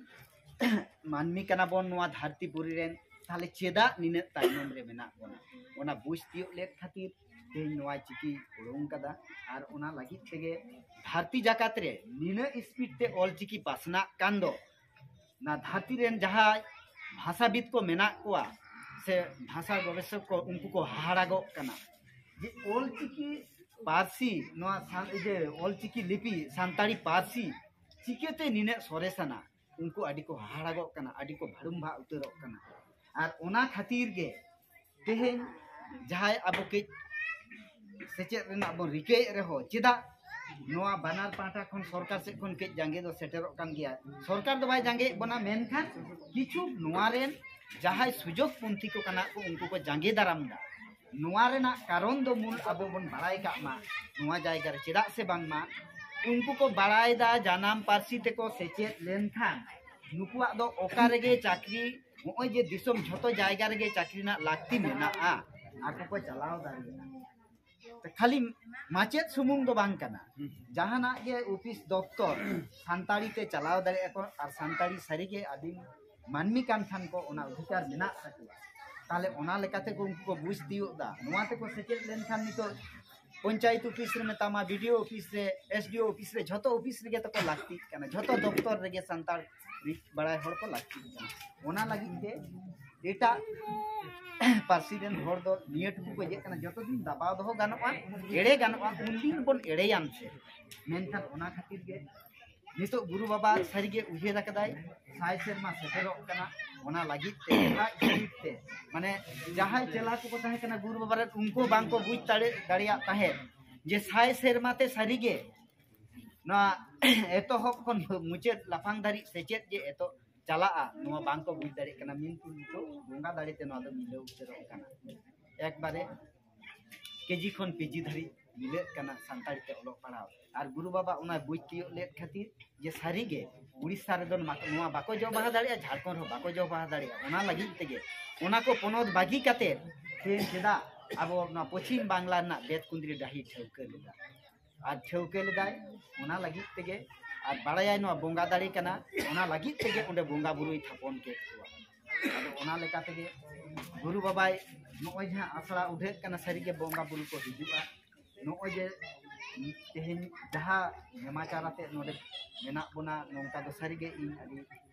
ᱢᱟᱹᱱᱢᱤ ᱠᱟᱱᱟ ᱵᱚᱱ ᱱᱚᱣᱟ ᱫᱷᱟᱹᱨᱛᱤ ᱯᱩᱨᱤ ᱨᱮᱱ, ᱛᱟᱦᱞᱮ ᱪᱮᱫᱟᱜ ᱱᱤᱱᱟᱹᱜ ᱛᱟᱭᱱᱚᱢ ᱨᱮ ᱢᱮᱱᱟᱜ ᱵᱚᱱᱟ? ᱚᱱᱟ ᱵᱩᱡᱽ ᱛᱤᱭᱳᱜ ᱞᱮᱫ ᱠᱷᱟᱹᱛᱤᱨ ᱛᱮᱦᱮᱧ ᱱᱚᱣᱟ ᱪᱤᱠᱤ ᱩᱰᱩᱝ ᱠᱟᱫᱟ᱾ ᱟᱨ ᱚᱱᱟ ᱞᱟᱹᱜᱤᱫ ᱛᱮᱜᱮ ᱫᱷᱟᱹᱨᱛᱤ ᱡᱟᱠᱟᱛ ᱨᱮ ᱱᱤᱱᱟᱹᱜ ᱥᱯᱤᱰ ᱛᱮ ᱚᱞᱪᱤᱠᱤ ᱯᱟᱥᱱᱟᱜ ᱠᱟᱱ ᱫᱚ, ᱚᱱᱟ ᱫᱷᱟᱹᱨᱛᱤ ᱨᱮᱱ ᱡᱟᱦᱟᱸᱭ ᱵᱷᱟᱥᱟᱵᱤᱫ ᱠᱚ ᱢᱮᱱᱟᱜ ᱠᱚᱣᱟ ᱥᱮ ᱵᱷᱟᱥᱟ ᱜᱚᱵᱮᱥᱚᱠ ᱠᱚ, ᱩᱱᱠᱩ ᱠᱚ ᱦᱟᱦᱟᱲᱟᱜᱚᱜ ᱠᱟᱱᱟ ᱡᱮ ᱚᱞᱪᱤᱠᱤ ᱯᱟᱹᱨᱥᱤ, ᱱᱚᱣᱟ ᱥᱟᱱ-, ᱤᱭᱟᱹ, ᱚᱞᱪᱤᱠᱤ ᱞᱤᱯᱤ, ᱥᱟᱱᱛᱟᱲᱤ ᱯᱟᱹᱨᱥᱤ ᱪᱤᱠᱟᱹᱛᱮ ᱱᱤᱱᱟᱹᱜ ᱥᱚᱨᱮᱥᱟᱱᱟ? ᱩᱱᱠᱩ ᱟᱹᱰᱤ ᱠᱚ ᱦᱟᱦᱟᱲᱟᱜᱚᱜ ᱠᱟᱱᱟ, ᱟᱹᱰᱤ ᱠᱚ ᱵᱷᱟᱹᱲᱩᱢ ᱵᱷᱟᱜ ᱩᱛᱟᱹᱨᱚᱜ ᱠᱟᱱᱟ᱾ ᱟᱨ ᱚᱱᱟ ᱠᱷᱟᱹᱛᱤᱨ ᱜᱮ ᱛᱮᱦᱮᱧ ᱡᱟᱦᱟᱸᱭ ᱟᱵᱚ ᱠᱟᱹᱡ ᱥᱮᱪᱮᱫ ᱨᱮᱱᱟᱜ ᱵᱚᱱ ᱨᱤᱠᱟᱹᱭᱮᱫ ᱨᱮᱦᱚᱸ, ᱪᱮᱫᱟᱜ ᱱᱚᱣᱟ ᱵᱟᱱᱟᱨ ᱯᱟᱦᱴᱟ ᱠᱷᱚᱱ ᱥᱚᱨᱠᱟᱨ ᱥᱮᱫ ᱠᱷᱚᱱ ᱠᱟᱹᱡ ᱡᱟᱸᱜᱮ ᱫᱚ ᱥᱮᱴᱮᱨᱚᱜ ᱠᱟᱱ ᱜᱮᱭᱟ᱾ ᱥᱚᱨᱠᱟᱨ ᱫᱚ ᱵᱟᱭ ᱡᱟᱸᱜᱮᱭᱮᱫ ᱵᱚᱱᱟ, ᱢᱮᱱᱠᱷᱟᱱ ᱠᱤᱪᱷᱩ ᱱᱚᱣᱟ ᱨᱮᱱ ᱡᱟᱦᱟᱸᱭ ᱥᱩᱡᱳᱜᱽ ᱯᱚᱱᱛᱷᱤ ᱠᱚ ᱠᱟᱱᱟ ᱠᱚ, ᱩᱱᱠᱩ ᱠᱚ ᱡᱟᱸᱜᱮ ᱫᱟᱨᱟᱢ ᱮᱫᱟ᱾ ᱱᱚᱣᱟ ᱨᱮᱱᱟᱜ ᱠᱟᱨᱚᱱ ᱫᱚ ᱢᱩᱞ ᱟᱵᱚ ᱵᱚᱱ ᱵᱟᱲᱟᱭ ᱠᱟᱜ ᱢᱟ ᱱᱚᱣᱟ ᱡᱟᱭᱜᱟ ᱨᱮ, ᱪᱮᱫᱟᱜ ᱥᱮ ᱵᱟᱝᱢᱟ ᱩᱱᱠᱩ ᱠᱚ ᱵᱟᱲᱟᱭ ᱮᱫᱟ ᱡᱟᱱᱟᱢ ᱯᱟᱹᱨᱥᱤ ᱛᱮᱠᱚ ᱥᱮᱪᱮᱫ ᱞᱮᱱᱠᱷᱟᱱ ᱱᱩᱠᱩᱣᱟᱜ ᱫᱚ ᱚᱠᱟ ᱨᱮᱜᱮ ᱪᱟᱹᱠᱨᱤ, ᱱᱚᱜᱼᱚᱭ ᱡᱮ ᱫᱤᱥᱚᱢ ᱡᱷᱚᱛᱚ ᱡᱟᱭᱜᱟ ᱨᱮᱜᱮ ᱪᱟᱹᱠᱨᱤ ᱨᱮᱱᱟᱜ ᱞᱟᱹᱠᱛᱤ ᱢᱮᱱᱟᱜᱼᱟ, ᱟᱠᱚ ᱠᱚ ᱪᱟᱞᱟᱣ ᱫᱟᱲᱮᱭᱟᱜᱼᱟ᱾ ᱠᱷᱟᱹᱞᱤ ᱢᱟᱪᱮᱫ ᱥᱩᱢᱩᱝ ᱫᱚ ᱵᱟᱝ ᱠᱟᱱᱟ, ᱡᱟᱦᱟᱱᱟᱜ ᱜᱮ ᱚᱯᱷᱤᱥ ᱫᱚᱯᱛᱚᱨ ᱥᱟᱱᱛᱟᱲᱤ ᱛᱮ ᱪᱟᱞᱟᱣ ᱫᱟᱲᱮᱭᱟᱜᱼᱟ ᱠᱚ, ᱟᱨ ᱥᱟᱱᱛᱟᱲᱤ ᱥᱟᱹᱨᱤᱜᱮ ᱟᱹᱫᱤᱢ ᱢᱟᱹᱱᱢᱤ ᱠᱟᱱ ᱠᱷᱟᱱ ᱠᱚ ᱚᱱᱟ ᱚᱫᱷᱤᱠᱟᱨ ᱢᱮᱱᱟᱜ ᱛᱟᱠᱚᱣᱟ᱾ ᱛᱟᱦᱞᱮ ᱚᱱᱟ ᱞᱮᱠᱟᱛᱮ ᱠᱚ ᱩᱱᱠᱩ ᱠᱚ ᱵᱩᱡᱽ ᱛᱤᱭᱳᱜ ᱮᱫᱟ᱾ ᱱᱚᱣᱟ ᱛᱮᱠᱚ ᱥᱮᱪᱮᱫ ᱞᱮᱱᱠᱷᱟᱱ ᱱᱤᱛᱚᱜ ᱯᱚᱧᱪᱟᱭᱮᱛ ᱚᱯᱷᱤᱥ ᱨᱮ ᱢᱮᱛᱟᱢᱟ, ᱵᱤ ᱰᱤ ᱳ ᱚᱯᱷᱤᱥ ᱨᱮ, ᱮᱥ ᱰᱤ ᱳ ᱚᱯᱷᱤᱥ ᱨᱮ, ᱡᱷᱚᱛᱚ ᱚᱯᱷᱤᱥ ᱨᱮᱜᱮ ᱛᱟᱠᱚ ᱞᱟᱹᱠᱛᱤᱜ ᱠᱟᱱᱟ, ᱡᱷᱚᱛᱚ ᱫᱚᱯᱛᱚᱨ ᱨᱮᱜᱮ ᱥᱟᱱᱛᱟᱲ ᱨᱤ- ᱵᱟᱲᱟᱭ ᱦᱚᱲ ᱠᱚ ᱞᱟᱹᱠᱛᱤᱜ ᱠᱟᱱᱟ᱾ ᱚᱱᱟ ᱞᱟᱹᱜᱤᱫ ᱛᱮ ᱮᱴᱟᱜ ᱯᱟᱹᱨᱥᱤ ᱨᱮᱱ ᱦᱚᱲ ᱫᱚ ᱱᱤᱭᱟᱹ ᱴᱩᱠᱩ ᱠᱚ ᱤᱭᱟᱹᱜ ᱠᱟᱱᱟ, ᱡᱚᱛᱚ ᱫᱤᱱ ᱫᱟᱵᱟᱣ ᱫᱚᱦᱚ ᱜᱟᱱᱚᱜᱼᱟ, ᱮᱲᱮ ᱜᱟᱱᱚᱜᱼᱟ, ᱩᱱᱫᱤᱱ ᱵᱚᱱ ᱮᱲᱮᱭᱟᱱ ᱥᱮ᱾ ᱢᱮᱱᱠᱷᱟᱱ ᱚᱱᱟ ᱠᱷᱟᱹᱛᱤᱨ ᱜᱮ ᱱᱤᱛᱚᱜ ᱜᱩᱨᱩ ᱵᱟᱵᱟ ᱥᱟᱹᱨᱤᱜᱮ ᱩᱭᱦᱟᱹᱨ ᱟᱠᱟᱫᱟᱭ, ᱥᱟᱭ ᱥᱮᱨᱢᱟ ᱥᱮᱴᱮᱨᱚᱜ ᱠᱟᱱᱟ᱾ ᱚᱱᱟ ᱞᱟᱹᱜᱤᱫ ᱛᱮ ᱮᱴᱟᱜ ᱡᱟᱹᱛ ᱛᱮ, ᱢᱟᱱᱮ, ᱡᱟᱦᱟᱸᱭ ᱪᱮᱞᱟ ᱠᱚᱠᱚ ᱛᱟᱦᱮᱸ ᱠᱟᱱᱟ ᱜᱩᱨᱩ ᱵᱟᱵᱟ ᱨᱮᱱ, ᱩᱱᱠᱩ ᱵᱟᱝᱠᱚ ᱵᱩᱡᱽ ᱫᱟᱲᱮ ᱫᱟᱲᱮᱭᱟᱜ ᱛᱟᱦᱮᱸᱫ ᱡᱮ ᱥᱟᱭ ᱥᱮᱨᱢᱟ ᱛᱮ ᱥᱟᱹᱨᱤᱜᱮ ᱱᱚᱣᱟ ᱮᱛᱚᱦᱚᱵ ᱠᱷᱚᱱ ᱢᱩᱪᱟᱹᱫ ᱞᱟᱯᱷᱟᱝ ᱫᱷᱟᱹᱨᱤᱡ ᱥᱮᱪᱮᱫ ᱡᱮ ᱮᱛᱚ ᱪᱟᱞᱟᱜᱼᱟ, ᱱᱚᱣᱟ ᱵᱟᱝᱠᱚ ᱵᱩᱡᱽ ᱫᱟᱲᱮᱭᱟᱜ ᱠᱟᱱᱟ᱾ ᱢᱮᱱᱠᱷᱟᱱ ᱱᱤᱛᱚᱜ ᱵᱚᱸᱜᱟ ᱫᱟᱲᱮ ᱛᱮ ᱱᱚᱣᱟ ᱫᱚ ᱢᱤᱞᱟᱹᱣ ᱩᱛᱟᱹᱨᱚᱜ ᱠᱟᱱᱟ᱾ ᱮᱠᱵᱟᱨᱮ ᱠᱮ ᱡᱤ ᱠᱷᱚᱱ ᱯᱤ ᱡᱤ ᱫᱷᱟᱹᱨᱤᱡ ᱢᱤᱞᱟᱹᱜ ᱠᱟᱱᱟ ᱥᱟᱱᱛᱟᱲᱤ ᱛᱮ ᱚᱞᱚᱜ ᱯᱟᱲᱦᱟᱣ᱾ ᱟᱨ ᱜᱩᱨᱩ ᱵᱟᱵᱟ ᱚᱱᱟ ᱵᱩᱡᱽ ᱛᱤᱭᱳᱜ ᱞᱮᱫ ᱠᱷᱟᱹᱛᱤᱨ ᱡᱮ ᱥᱟᱹᱨᱤᱜᱮ ᱩᱲᱤᱥᱥᱟ ᱨᱮᱫᱚ ᱱᱚᱣᱟ ᱱᱚᱣᱟ ᱵᱟᱠᱚ ᱡᱚ ᱵᱟᱦᱟ ᱫᱟᱲᱮᱭᱟᱜᱼᱟ, ᱡᱷᱟᱲᱠᱷᱚᱸᱰ ᱨᱮᱦᱚᱸ ᱵᱟᱠᱚ ᱡᱚ ᱵᱟᱦᱟ ᱫᱟᱲᱮᱭᱟᱜᱼᱟ᱾ ᱚᱱᱟ ᱞᱟᱹᱜᱤᱫ ᱛᱮᱜᱮ ᱚᱱᱟ ᱠᱚ ᱯᱚᱱᱚᱛ ᱵᱟᱹᱜᱤ ᱠᱟᱛᱮ ᱛᱮᱦᱮᱧ ᱪᱮᱫᱟᱜ ᱟᱵᱚ ᱱᱚᱣᱟ ᱯᱚᱪᱷᱤᱢ ᱵᱟᱝᱞᱟ ᱨᱮᱱᱟᱜ ᱵᱮᱛᱠᱩᱸᱫᱽᱨᱤ ᱰᱟᱹᱦᱤ ᱴᱷᱟᱹᱣᱠᱟᱹ ᱞᱮᱫᱟ᱾ ᱟᱨ ᱴᱷᱟᱹᱣᱠᱟᱹ ᱞᱮᱫᱟᱭ ᱚᱱᱟ ᱞᱟᱹᱜᱤᱫ ᱛᱮᱜᱮ, ᱟᱨ ᱵᱟᱲᱟᱭᱟᱭ ᱱᱚᱣᱟ ᱵᱚᱸᱜᱟ ᱫᱟᱲᱮ ᱠᱟᱱᱟ, ᱚᱱᱟ ᱞᱟᱹᱜᱤᱫ ᱛᱮᱜᱮ ᱚᱸᱰᱮ ᱵᱚᱸᱜᱟ ᱵᱩᱨᱩᱭ ᱛᱷᱟᱯᱚᱱ ᱠᱮᱫ ᱠᱚᱣᱟ᱾ ᱟᱫᱚ ᱚᱱᱟ ᱞᱮᱠᱟ ᱛᱮᱜᱮ ᱜᱩᱨᱩ ᱵᱟᱵᱟᱭ ᱱᱚᱜᱼᱚᱭ ᱡᱟᱦᱟᱸ ᱟᱥᱲᱟ ᱩᱰᱷᱟᱹᱜ ᱠᱟᱱᱟ, ᱥᱟᱹᱨᱤᱜᱮ ᱵᱚᱸᱜᱟ ᱵᱩᱨᱩ ᱠᱚ ᱦᱤᱡᱩᱜᱼᱟ᱾ ᱱᱚᱜᱼᱚᱭ ᱡᱮ ᱛᱮᱦᱮᱧ ᱡᱟᱦᱟᱸ ᱱᱮᱢᱟᱪᱟᱨ ᱟᱛᱮ ᱱᱚᱰᱮ ᱢᱮᱱᱟᱜ ᱵᱚᱱᱟ, ᱱᱚᱝᱠᱟ ᱫᱚ ᱥᱟᱹᱨᱤᱜᱮ ᱤᱧ ᱟᱹᱰᱤ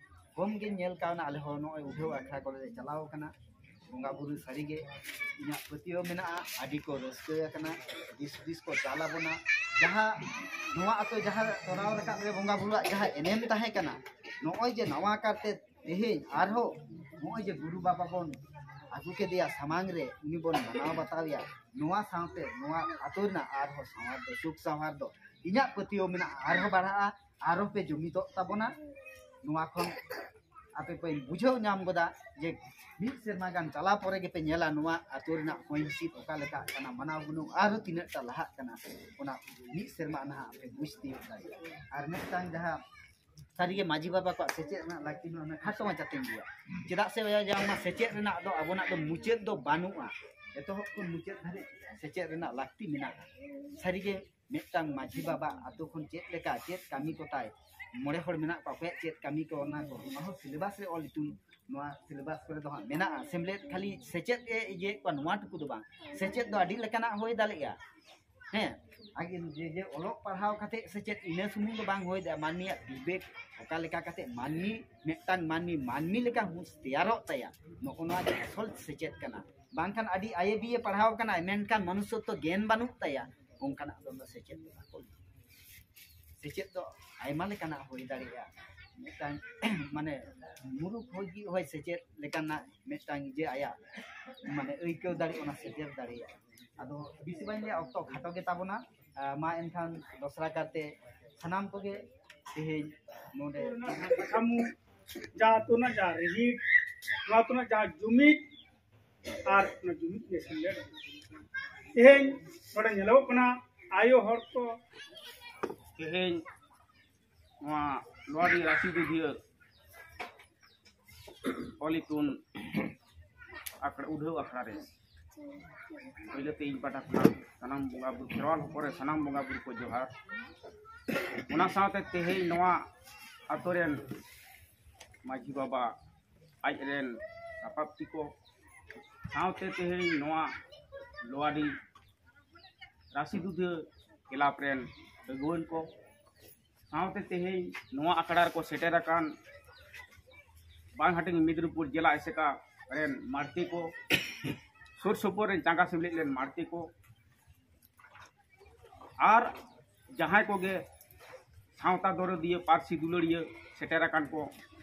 ᱠᱚᱢ ᱜᱤᱧ ᱧᱮᱞ ᱠᱟᱣᱱᱟ᱾ ᱟᱞᱮ ᱦᱚᱸ ᱱᱚᱜᱼᱚᱭ ᱩᱰᱷᱟᱹᱣ ᱟᱠᱷᱲᱟ ᱠᱚᱨᱮ ᱞᱮ ᱪᱟᱞᱟᱣ ᱟᱠᱟᱱᱟ᱾ ᱵᱚᱸᱜᱟ ᱵᱩᱨᱩ ᱥᱟᱹᱨᱤᱜᱮ ᱤᱧᱟᱹᱜ ᱯᱟᱹᱛᱭᱟᱹᱣ ᱢᱮᱱᱟᱜᱼᱟ, ᱟᱹᱰᱤ ᱠᱚ ᱨᱟᱹᱥᱠᱟᱹ ᱟᱠᱟᱱᱟ, ᱫᱤᱥ ᱦᱩᱫᱤᱥ ᱠᱚ ᱪᱟᱞ ᱟᱵᱚᱱᱟ᱾ ᱡᱟᱦᱟᱸ ᱱᱚᱣᱟ ᱟᱛᱳ ᱡᱟᱦᱟᱸ ᱛᱚᱨᱟᱣ ᱨᱟᱠᱟᱵ ᱨᱮ ᱵᱚᱸᱜᱟ ᱵᱩᱨᱩᱣᱟᱜ ᱡᱟᱦᱟᱸ ᱮᱱᱮᱢ ᱛᱟᱦᱮᱸ ᱠᱟᱱᱟ, ᱱᱚᱜᱼᱚᱭ ᱡᱮ ᱱᱟᱣᱟ ᱠᱟᱨᱛᱮ ᱛᱮᱦᱮᱧ ᱟᱨᱦᱚᱸ ᱱᱚᱜᱼᱚᱭ ᱡᱮ ᱜᱩᱨᱩ ᱵᱟᱵᱟ ᱵᱚᱱ ᱟᱹᱜᱩ ᱠᱮᱫᱮᱭᱟ ᱥᱟᱢᱟᱝ ᱨᱮ, ᱩᱱᱤ ᱵᱚᱱ ᱢᱟᱱᱟᱣ ᱵᱟᱛᱟᱣᱮᱭᱟ, ᱱᱚᱣᱟ ᱥᱟᱶᱛᱮ ᱱᱚᱣᱟ ᱟᱛᱳ ᱨᱮᱱᱟᱜ ᱟᱨᱦᱚᱸ ᱥᱟᱶᱟᱨ ᱫᱚ, ᱥᱩᱠ ᱥᱟᱶᱟᱨ ᱫᱚ ᱤᱧᱟᱹᱜ ᱯᱟᱹᱛᱭᱟᱹᱣ ᱢᱮᱱᱟᱜᱼᱟ, ᱟᱨᱦᱚᱸ ᱵᱟᱲᱦᱟᱜᱼᱟ, ᱟᱨᱦᱚᱸ ᱯᱮ ᱡᱩᱢᱤᱫᱚᱜ ᱛᱟᱵᱚᱱᱟ᱾ ᱱᱚᱣᱟ ᱠᱷᱚᱱ ᱟᱯᱮ ᱯᱮ ᱵᱩᱡᱷᱟᱹᱣ ᱧᱟᱢ ᱜᱚᱫᱟ ᱡᱮ ᱢᱤᱫ ᱥᱮᱨᱢᱟ ᱜᱟᱱ ᱪᱟᱞᱟᱣ ᱯᱚᱨᱮ ᱜᱮᱯᱮ ᱧᱮᱞᱟ ᱱᱚᱣᱟ ᱟᱹᱛᱩ ᱨᱮᱱᱟᱜ ᱦᱚᱭ ᱦᱤᱸᱥᱤᱫ ᱚᱠᱟ ᱞᱮᱠᱟᱜ ᱠᱟᱱᱟ, ᱢᱟᱱᱟᱣ ᱜᱩᱱᱟᱹᱣ ᱟᱨᱦᱚᱸ ᱛᱤᱱᱟᱹᱜ ᱴᱟ ᱞᱟᱦᱟᱜ ᱠᱟᱱᱟ, ᱚᱱᱟ ᱢᱤᱫ ᱥᱮᱨᱢᱟ ᱱᱟᱦᱟᱜ ᱯᱮ ᱵᱩᱡᱽ ᱛᱤᱭᱳᱜ ᱫᱟᱲᱮᱭᱟᱜᱼᱟ᱾ ᱟᱨ ᱢᱤᱫᱴᱟᱝ ᱡᱟᱦᱟᱸ ᱥᱟᱹᱨᱤᱜᱮ ᱢᱟᱹᱡᱷᱤ ᱵᱟᱵᱟ ᱠᱚᱣᱟᱜ ᱥᱮᱪᱮᱫ ᱨᱮᱱᱟᱜ ᱞᱟᱹᱠᱛᱤ ᱱᱚᱣᱟ ᱠᱷᱟᱴᱚ ᱢᱟᱪᱷᱟᱛᱮᱧ ᱞᱟᱹᱭᱟ᱾ ᱪᱮᱫᱟᱜ ᱥᱮ ᱚᱱᱟ ᱥᱮᱪᱮᱫ ᱨᱮᱱᱟᱜ ᱫᱚ ᱟᱵᱚᱱᱟᱜ ᱫᱚ ᱢᱩᱪᱟᱹᱫ ᱫᱚ ᱵᱟᱹᱱᱩᱜᱼᱟ, ᱮᱛᱚᱦᱚᱵ ᱠᱷᱚᱱ ᱢᱩᱪᱟᱹᱫ ᱫᱷᱟᱹᱨᱤᱡ ᱥᱮᱪᱮᱫ ᱨᱮᱱᱟᱜ ᱞᱟᱹᱠᱛᱤ ᱢᱮᱱᱟᱜᱼᱟ᱾ ᱥᱟᱹᱨᱤᱜᱮ ᱢᱤᱫᱴᱟᱝ ᱢᱟᱹᱡᱷᱤ ᱵᱟᱵᱟ ᱟᱛᱳ ᱠᱷᱚᱱ ᱪᱮᱫ ᱞᱮᱠᱟ ᱪᱮᱫ ᱠᱟᱹᱢᱤ ᱠᱚ ᱛᱟᱭ, ᱢᱚᱬᱮ ᱦᱚᱲ ᱢᱮᱱᱟᱜ ᱠᱚᱣᱟ, ᱚᱠᱚᱭᱟᱜ ᱪᱮᱫ ᱠᱟᱹᱢᱤ ᱠᱚ, ᱚᱱᱟ ᱠᱚ ᱚᱱᱟ ᱦᱚᱸ ᱥᱤᱞᱮᱵᱟᱥ ᱨᱮ ᱚᱞ ᱤᱛᱩᱱ, ᱱᱚᱣᱟ ᱥᱤᱞᱮᱵᱟᱥ ᱠᱚᱨᱮ ᱫᱚ ᱦᱟᱸᱜ ᱢᱮᱱᱟᱜᱼᱟ᱾ ᱥᱮᱢᱞᱮᱫ ᱠᱷᱟᱹᱞᱤ ᱥᱮᱪᱮᱫ ᱮ ᱤᱭᱟᱹᱭᱮᱫ ᱠᱚᱣᱟ, ᱱᱚᱣᱟ ᱴᱩᱠᱩ ᱫᱚ ᱵᱟᱝ, ᱥᱮᱪᱮᱫ ᱫᱚ ᱟᱹᱰᱤ ᱞᱮᱠᱟᱱᱟᱜ ᱦᱩᱭ ᱫᱟᱲᱮᱭᱟᱜᱼᱟ᱾ ᱦᱮᱸ, ᱟᱜᱮ ᱡᱮ ᱡᱮ ᱚᱞᱚᱜ ᱯᱟᱲᱦᱟᱣ ᱠᱟᱛᱮ ᱥᱮᱪᱮᱫ ᱤᱱᱟᱹ ᱥᱩᱢᱩᱝ ᱫᱚ ᱵᱟᱝ ᱦᱩᱭ ᱫᱟᱲᱮᱭᱟᱜᱼᱟ᱾ ᱢᱟᱹᱱᱢᱤᱭᱟᱜ ᱵᱤᱵᱮᱠ ᱚᱠᱟ ᱞᱮᱠᱟ ᱠᱟᱛᱮ ᱢᱟᱹᱱᱢᱤ, ᱢᱤᱫᱴᱟᱝ ᱢᱟᱹᱱᱢᱤ ᱢᱟᱹᱱᱢᱤ ᱞᱮᱠᱟ ᱦᱩᱸᱥ ᱛᱮᱭᱟᱨᱚᱜ ᱛᱟᱭᱟ, ᱱᱚᱜᱼᱚ ᱱᱚᱣᱟ ᱜᱮ ᱟᱥᱚᱞ ᱥᱮᱪᱮᱫ ᱠᱟᱱᱟ᱾ ᱵᱟᱝᱠᱷᱟᱱ ᱟᱹᱰᱤ ᱟᱭᱮ ᱵᱤᱭᱮ ᱯᱟᱲᱦᱟᱣ ᱠᱟᱱᱟᱭ, ᱢᱮᱱᱠᱷᱟᱱ ᱢᱚᱱᱩᱥᱥᱚᱛᱛᱚ ᱜᱮᱱ ᱵᱟᱹᱱᱩᱜ ᱛᱟᱭᱟ, ᱚᱱᱠᱟᱱᱟᱜ ᱫᱚ ᱚᱱᱟ ᱥᱮᱪᱮᱫ ᱫᱚ ᱵᱟᱠᱚ ᱞᱟᱹᱭᱟ᱾ ᱥᱮᱪᱮᱫ ᱫᱚ ᱟᱭᱢᱟ ᱞᱮᱠᱟᱱᱟᱜ ᱦᱩᱭ ᱫᱟᱲᱮᱭᱟᱜᱼᱟ᱾ ᱢᱤᱫᱴᱟᱝ ᱢᱟᱱᱮ ᱢᱩᱨᱩᱠᱷ ᱦᱚᱲ ᱜᱮ ᱦᱚᱭ ᱥᱮᱪᱮᱫ ᱞᱮᱠᱟᱱᱟᱜ ᱢᱤᱫᱴᱟᱝ ᱡᱮ ᱟᱭᱟᱜ ᱢᱟᱱᱮ ᱟᱹᱭᱠᱟᱹᱣ ᱫᱟᱲᱮ, ᱚᱱᱟ ᱥᱮᱴᱮᱨ ᱫᱟᱲᱮᱭᱟᱜᱼᱟ᱾ ᱟᱫᱚ ᱵᱮᱥᱤ ᱵᱟᱹᱧ ᱞᱟᱹᱭᱟ, ᱚᱠᱛᱚ ᱠᱷᱟᱴᱚ ᱜᱮ ᱛᱟᱵᱚᱱᱟ᱾ ᱟᱨ ᱢᱟ ᱮᱱᱠᱷᱟᱱ ᱫᱚᱥᱨᱟ ᱠᱟᱨᱛᱮ ᱥᱟᱱᱟᱢ ᱠᱚᱜᱮ ᱛᱮᱦᱮᱧ ᱱᱚᱰᱮ ᱥᱟᱠᱟᱢ ᱡᱟᱦᱟᱸ ᱟᱹᱛᱩ ᱨᱮᱱᱟᱜ ᱡᱟᱦᱟᱸ ᱨᱤᱦᱤᱴ, ᱱᱚᱣᱟ ᱟᱹᱛᱩ ᱨᱮᱱᱟᱜ ᱡᱟᱦᱟᱸ ᱡᱩᱢᱤᱫ, ᱟᱨ ᱚᱱᱟ ᱡᱩᱢᱤᱫ ᱜᱮ ᱥᱮᱢᱞᱮᱫ᱾ ᱛᱮᱦᱮᱧ ᱱᱚᱰᱮ ᱧᱮᱞᱚᱜᱚᱜ ᱠᱟᱱᱟ, ᱟᱭᱳ ᱦᱚᱲ ᱠᱚ ᱛᱮᱦᱮᱧ ᱱᱚᱣᱟ ᱞᱚᱣᱟᱰᱤ ᱨᱟᱥᱤ ᱫᱩᱫᱷᱤᱭᱟᱹ ᱚᱞ ᱤᱛᱩᱱ ᱟᱠᱷᱲᱟ, ᱩᱰᱷᱟᱹᱣ ᱟᱠᱷᱲᱟ ᱨᱮ ᱯᱳᱭᱞᱳ ᱛᱮ ᱤᱧ ᱯᱟᱦᱴᱟ ᱠᱷᱚᱱᱟᱜ ᱥᱟᱱᱟᱢ ᱵᱚᱸᱜᱟ ᱵᱩᱨᱩ, ᱠᱷᱮᱨᱣᱟᱞ ᱦᱚᱯᱚᱱ ᱨᱮ ᱥᱟᱱᱟᱢ ᱵᱚᱸᱜᱟ ᱵᱩᱨᱩ ᱠᱚ ᱡᱚᱦᱟᱨ᱾ ᱚᱱᱟ ᱥᱟᱶᱛᱮ ᱛᱮᱦᱮᱧ ᱱᱚᱣᱟ ᱟᱛᱳ ᱨᱮᱱ ᱢᱟᱹᱡᱷᱤ ᱵᱟᱵᱟ, ᱟᱡ ᱨᱮᱱ ᱥᱟᱯᱟᱵᱛᱤ ᱠᱚ, ᱥᱟᱶᱛᱮ ᱛᱮᱦᱮᱧ ᱱᱚᱣᱟ ᱞᱚᱣᱟᱰᱤ ᱨᱟᱥᱤ ᱫᱩᱫᱷᱟᱹ ᱠᱞᱟᱵᱽ ᱨᱮᱱ ᱟᱹᱜᱩᱣᱟᱹᱱ ᱠᱚ, ᱥᱟᱶᱛᱮ ᱛᱮᱦᱮᱧ ᱱᱚᱣᱟ ᱟᱠᱷᱲᱟ ᱨᱮᱠᱚ ᱥᱮᱴᱮᱨ ᱟᱠᱟᱱ ᱵᱟᱝ ᱦᱟᱹᱴᱤᱧ ᱢᱮᱫᱽᱱᱤᱯᱩᱨ ᱡᱮᱞᱟ ᱮᱥᱮᱠᱟ ᱨᱮᱱ ᱢᱟᱹᱨᱛᱤ ᱠᱚ, ᱥᱩᱨ ᱥᱩᱯᱩᱨ ᱨᱮᱱ ᱪᱟᱸᱜᱟ ᱥᱮᱢᱞᱮᱫ ᱞᱮᱱ ᱢᱟᱹᱨᱛᱤ ᱠᱚ, ᱟᱨ ᱡᱟᱦᱟᱸᱭ ᱠᱚᱜᱮ ᱥᱟᱶᱛᱟ ᱫᱚᱨᱚᱫᱤᱭᱟᱹ, ᱯᱟᱹᱨᱥᱤ ᱫᱩᱞᱟᱹᱲᱤᱭᱟᱹ ᱥᱮᱴᱮᱨ ᱟᱠᱟᱱ ᱠᱚ,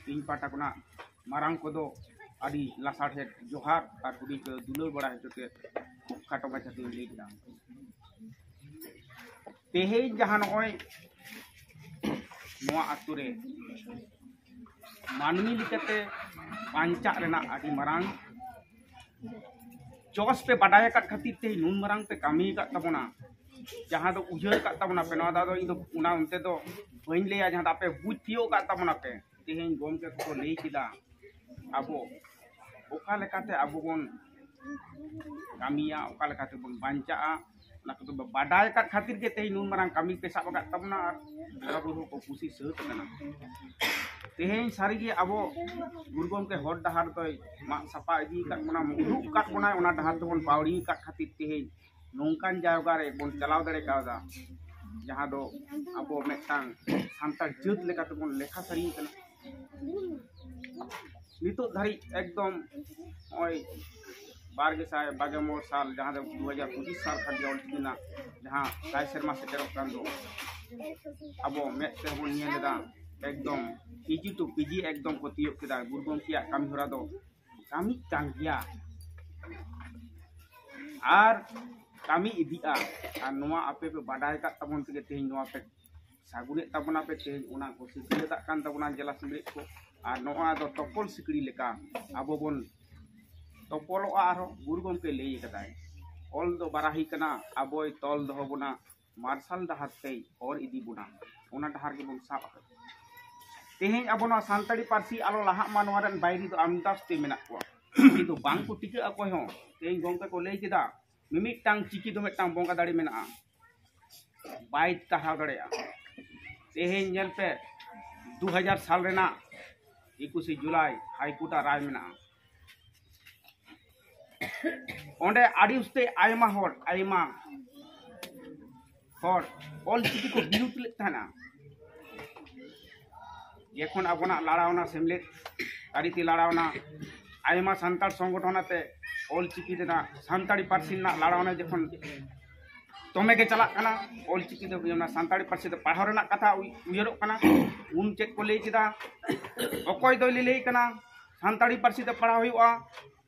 ᱤᱧ ᱯᱟᱦᱴᱟ ᱠᱷᱚᱱᱟᱜ ᱢᱟᱨᱟᱝ ᱠᱚᱫᱚ ᱟᱹᱰᱤ ᱞᱟᱥᱟᱲᱦᱮᱫ ᱡᱚᱦᱟᱨ ᱟᱨ ᱦᱩᱰᱤᱧ ᱠᱚ ᱫᱩᱞᱟᱹᱲ ᱵᱟᱲᱟ ᱦᱚᱪᱚ ᱠᱮᱫ ᱠᱷᱩᱵ ᱠᱷᱟᱴᱚ ᱢᱟᱪᱷᱟ ᱛᱮᱧ ᱞᱟᱹᱭ ᱠᱮᱫᱟ᱾ ᱛᱮᱦᱮᱧ ᱡᱟᱦᱟᱸ ᱱᱚᱜᱼᱚᱭ ᱱᱚᱣᱟ ᱟᱛᱳ ᱨᱮ ᱢᱟᱹᱱᱢᱤ ᱞᱮᱠᱟᱛᱮ ᱵᱟᱧᱪᱟᱜ ᱨᱮᱱᱟᱜ ᱟᱹᱰᱤ ᱢᱟᱨᱟᱝ ᱡᱚᱥ ᱯᱮ ᱵᱟᱰᱟᱭ ᱟᱠᱟᱫ ᱠᱷᱟᱹᱛᱤᱨ ᱛᱮ ᱱᱩᱱ ᱢᱟᱨᱟᱝ ᱯᱮ ᱠᱟᱹᱢᱤ ᱟᱠᱟᱫ ᱛᱟᱵᱚᱱᱟ, ᱡᱟᱦᱟᱸ ᱫᱚ ᱩᱭᱦᱟᱹᱨ ᱟᱠᱟᱫ ᱛᱟᱵᱚᱱᱟ ᱯᱮ, ᱱᱚᱣᱟ ᱫᱚ ᱟᱫᱚ ᱤᱧ ᱫᱚ ᱚᱱᱟ ᱚᱱᱛᱮ ᱫᱚ ᱵᱟᱹᱧ ᱞᱟᱹᱭᱟ, ᱡᱟᱦᱟᱸ ᱫᱚ ᱟᱯᱮ ᱵᱩᱡᱽ ᱛᱤᱭᱳᱜ ᱟᱠᱟᱫ ᱛᱟᱵᱚᱱᱟ ᱯᱮ᱾ ᱛᱮᱦᱮᱧ ᱜᱚᱢᱠᱮ ᱠᱚᱠᱚ ᱞᱟᱹᱭ ᱠᱮᱫᱟ, ᱟᱵᱚ ᱚᱠᱟ ᱞᱮᱠᱟᱛᱮ ᱟᱵᱚ ᱵᱚᱱ ᱠᱟᱹᱢᱤᱭᱟ, ᱚᱠᱟ ᱞᱮᱠᱟᱛᱮ ᱵᱚᱱ ᱵᱟᱧᱪᱟᱜᱼᱟ, ᱚᱱᱟ ᱠᱚᱫᱚ ᱵᱟᱰᱟᱭ ᱟᱠᱟᱫ ᱠᱷᱟᱹᱛᱤᱨ ᱜᱮ ᱛᱮᱦᱮᱧ ᱱᱩᱱ ᱢᱟᱨᱟᱝ ᱠᱟᱹᱢᱤ ᱯᱮ ᱥᱟᱵ ᱟᱠᱟᱫ ᱛᱟᱵᱚᱱᱟ ᱟᱨ ᱵᱚᱸᱜᱟ ᱵᱩᱨᱩ ᱦᱚᱸᱠᱚ ᱠᱩᱥᱤ ᱥᱟᱹᱛ ᱟᱠᱟᱱᱟ᱾ ᱛᱮᱦᱮᱧ ᱥᱟᱹᱨᱤᱜᱮ ᱟᱵᱚ ᱜᱩᱨᱩ ᱜᱚᱢᱠᱮ ᱦᱚᱨ ᱰᱟᱦᱟᱨ ᱫᱚᱭ ᱢᱟᱜ ᱥᱟᱯᱷᱟ ᱤᱫᱤ ᱟᱠᱟᱫ ᱵᱚᱱᱟ, ᱩᱫᱩᱜ ᱟᱠᱟᱫ ᱵᱚᱱᱟᱭ, ᱚᱱᱟ ᱰᱟᱦᱟᱨ ᱛᱮᱵᱚᱱ ᱯᱟᱹᱣᱲᱤ ᱟᱠᱟᱫ ᱠᱷᱟᱹᱛᱤᱨ ᱛᱮᱦᱮᱧ ᱱᱚᱝᱠᱟᱱ ᱡᱟᱭᱜᱟ ᱨᱮ ᱵᱚᱱ ᱪᱟᱞᱟᱣ ᱫᱟᱲᱮ ᱠᱟᱣᱫᱟ, ᱡᱟᱦᱟᱸ ᱫᱚ ᱟᱵᱚ ᱢᱤᱫᱴᱟᱝ ᱥᱟᱱᱛᱟᱲ ᱡᱟᱹᱛ ᱞᱮᱠᱟᱛᱮ ᱵᱚᱱ ᱞᱮᱠᱷᱟ ᱥᱟᱹᱨᱤ ᱠᱟᱱᱟ᱾ ᱱᱤᱛᱚᱜ ᱫᱷᱟᱹᱨᱤᱡ ᱮᱠᱫᱚᱢ ᱱᱚᱜᱼᱚᱭ ᱵᱟᱨ ᱜᱮᱥᱟᱭ ᱵᱟᱜᱮ ᱢᱚᱬ ᱥᱟᱞ, ᱡᱟᱦᱟᱸ ᱫᱚ ᱫᱩ ᱦᱟᱡᱟᱨ ᱯᱚᱸᱪᱤᱥ ᱥᱟᱞ ᱠᱷᱟᱱ ᱜᱮ ᱚᱞᱪᱤᱠᱤ ᱨᱮᱱᱟᱜ ᱡᱟᱦᱟᱸ ᱥᱟᱭ ᱥᱮᱨᱢᱟ ᱥᱮᱴᱮᱨᱚᱜ ᱠᱟᱱ ᱫᱚ, ᱟᱵᱚ ᱢᱮᱫ ᱛᱮᱦᱚᱸ ᱵᱚᱱ ᱧᱮᱞ ᱮᱫᱟ᱾ ᱮᱠᱫᱚᱢ ᱯᱤᱡᱤ ᱴᱩ ᱯᱤᱡᱤ ᱮᱠᱫᱚᱢ ᱠᱚ ᱛᱤᱭᱳᱜ ᱠᱮᱫᱟ᱾ ᱜᱩᱨᱩ ᱜᱚᱢᱠᱮᱭᱟᱜ ᱠᱟᱹᱢᱤ ᱦᱚᱨᱟ ᱫᱚ ᱠᱟᱹᱢᱤ ᱠᱟᱱ ᱜᱮᱭᱟ᱾ ᱟᱨ ᱠᱟᱹᱢᱤ ᱤᱫᱤᱜᱼᱟ᱾ ᱟᱨ ᱱᱚᱣᱟ ᱟᱯᱮ ᱯᱮ ᱵᱟᱰᱟᱭ ᱟᱠᱟᱫ ᱛᱟᱵᱚᱱ ᱛᱮᱜᱮ ᱛᱮᱦᱮᱧ ᱱᱚᱣᱟ ᱯᱮ ᱥᱟᱹᱜᱩᱱᱮᱫ ᱛᱟᱵᱚᱱᱟ ᱯᱮ᱾ ᱛᱮᱦᱮᱧ ᱚᱱᱟ ᱠᱚ ᱥᱤᱠᱷᱱᱟᱹᱛᱟᱜ ᱠᱟᱱ ᱛᱟᱵᱚᱱᱟ ᱡᱮᱞᱟ ᱥᱤᱢᱨᱮᱫ ᱠᱚ᱾ ᱟᱨ ᱱᱚᱣᱟ ᱫᱚ ᱛᱚᱯᱚᱞ ᱥᱤᱠᱲᱤ ᱞᱮᱠᱟ ᱟᱵᱚ ᱵᱚᱱ ᱛᱚᱯᱚᱞᱚᱜᱼᱟ᱾ ᱟᱨᱦᱚᱸ ᱜᱩᱨᱩ ᱜᱚᱢᱠᱮ ᱞᱟᱹᱭ ᱠᱟᱫᱟᱭ, ᱚᱞ ᱫᱚ ᱵᱟᱨᱟᱦᱤ ᱠᱟᱱᱟ, ᱟᱵᱚᱭ ᱛᱚᱞ ᱫᱚᱦᱚ ᱵᱚᱱᱟ, ᱢᱟᱨᱥᱟᱞ ᱰᱟᱦᱟᱨ ᱛᱮᱭ ᱦᱚᱨ ᱤᱫᱤ ᱵᱚᱱᱟ, ᱚᱱᱟ ᱰᱟᱦᱟᱨ ᱜᱮᱵᱚᱱ ᱥᱟᱵ ᱟᱠᱟᱫᱟ᱾ ᱛᱮᱦᱮᱧ ᱟᱵᱚ ᱱᱚᱣᱟ ᱥᱟᱱᱛᱟᱲᱤ ᱯᱟᱹᱨᱥᱤ ᱟᱞᱚ ᱞᱟᱦᱟᱜ ᱢᱟ, ᱱᱚᱣᱟ ᱨᱮᱱ ᱵᱟᱭᱨᱤ ᱫᱚ ᱟᱢᱫᱟ ᱩᱥᱛᱟᱹᱭ ᱢᱮᱱᱟᱜ ᱠᱚᱣᱟ, ᱠᱤᱱᱛᱩ ᱵᱟᱝ ᱠᱚ ᱴᱤᱠᱟᱹᱜ ᱚᱠᱚᱭ ᱦᱚᱸ᱾ ᱛᱮᱦᱮᱧ ᱜᱚᱢᱠᱮ ᱠᱚ ᱞᱟᱹᱭ ᱠᱮᱫᱟ, ᱢᱤᱢᱤᱫᱴᱟᱝ ᱪᱤᱠᱤ ᱫᱚ ᱢᱤᱫᱴᱟᱝ ᱵᱚᱸᱜᱟ ᱫᱟᱲᱮ ᱢᱮᱱᱟᱜᱼᱟ, ᱵᱟᱭ ᱴᱟᱨᱦᱟᱣ ᱫᱟᱲᱮᱭᱟᱜᱼᱟ᱾ ᱛᱮᱦᱮᱧ ᱧᱮᱞ ᱯᱮ, ᱫᱩ ᱦᱟᱡᱟᱨ ᱥᱟᱞ ᱨᱮᱱᱟᱜ ᱮᱠᱩᱥᱮ ᱡᱩᱞᱟᱭ ᱦᱟᱭᱠᱳᱨᱴ ᱟᱜ ᱨᱟᱭ ᱢᱮᱱᱟᱜᱼᱟ᱾ ᱚᱸᱰᱮ ᱟᱹᱰᱤ ᱩᱥᱛᱟᱹᱭ ᱟᱭᱢᱟ ᱦᱚᱲ, ᱟᱭᱢᱟ ᱦᱚᱲ ᱚᱞ ᱪᱤᱠᱤ ᱠᱚ ᱵᱤᱨᱩᱫ ᱞᱮᱫ ᱛᱟᱦᱮᱱᱟ᱾ ᱡᱚᱠᱷᱚᱱ ᱟᱵᱚᱱᱟᱜ ᱞᱟᱲᱟᱣᱱᱟ, ᱥᱮᱢᱞᱮᱫ ᱟᱹᱨᱤᱛᱮ ᱞᱟᱲᱟᱣᱱᱟ, ᱟᱭᱢᱟ ᱥᱟᱱᱛᱟᱲ ᱥᱚᱝᱜᱚᱴᱷᱚᱱ ᱟᱛᱮ ᱚᱞ ᱪᱤᱠᱤ ᱨᱮᱱᱟᱜ, ᱥᱟᱱᱛᱟᱲᱤ ᱯᱟᱹᱨᱥᱤ ᱨᱮᱱᱟᱜ ᱞᱟᱲᱟᱣᱱᱟ ᱡᱚᱠᱷᱚᱱ ᱫᱚᱢᱮ ᱜᱮ ᱪᱟᱞᱟᱜ ᱠᱟᱱᱟ, ᱚᱞ ᱪᱤᱠᱤ ᱫᱚ ᱚᱱᱟ ᱥᱟᱱᱛᱟᱲᱤ ᱯᱟᱹᱨᱥᱤ ᱫᱚ ᱯᱟᱲᱦᱟᱣ ᱨᱮᱱᱟᱜ ᱠᱟᱛᱷᱟ ᱩᱭ-, ᱩᱭᱦᱟᱹᱨᱚᱜ ᱠᱟᱱᱟ, ᱩᱱ ᱪᱮᱫ ᱠᱚ ᱞᱟᱹᱭ ᱠᱮᱫᱟ? ᱚᱠᱚᱭ ᱫᱚᱭ ᱞᱟᱹᱞᱟᱹᱭ ᱠᱟᱱᱟ ᱥᱟᱱᱛᱟᱲᱤ ᱯᱟᱹᱨᱥᱤ ᱛᱮ ᱯᱟᱲᱦᱟᱣ ᱦᱩᱭᱩᱜᱼᱟ,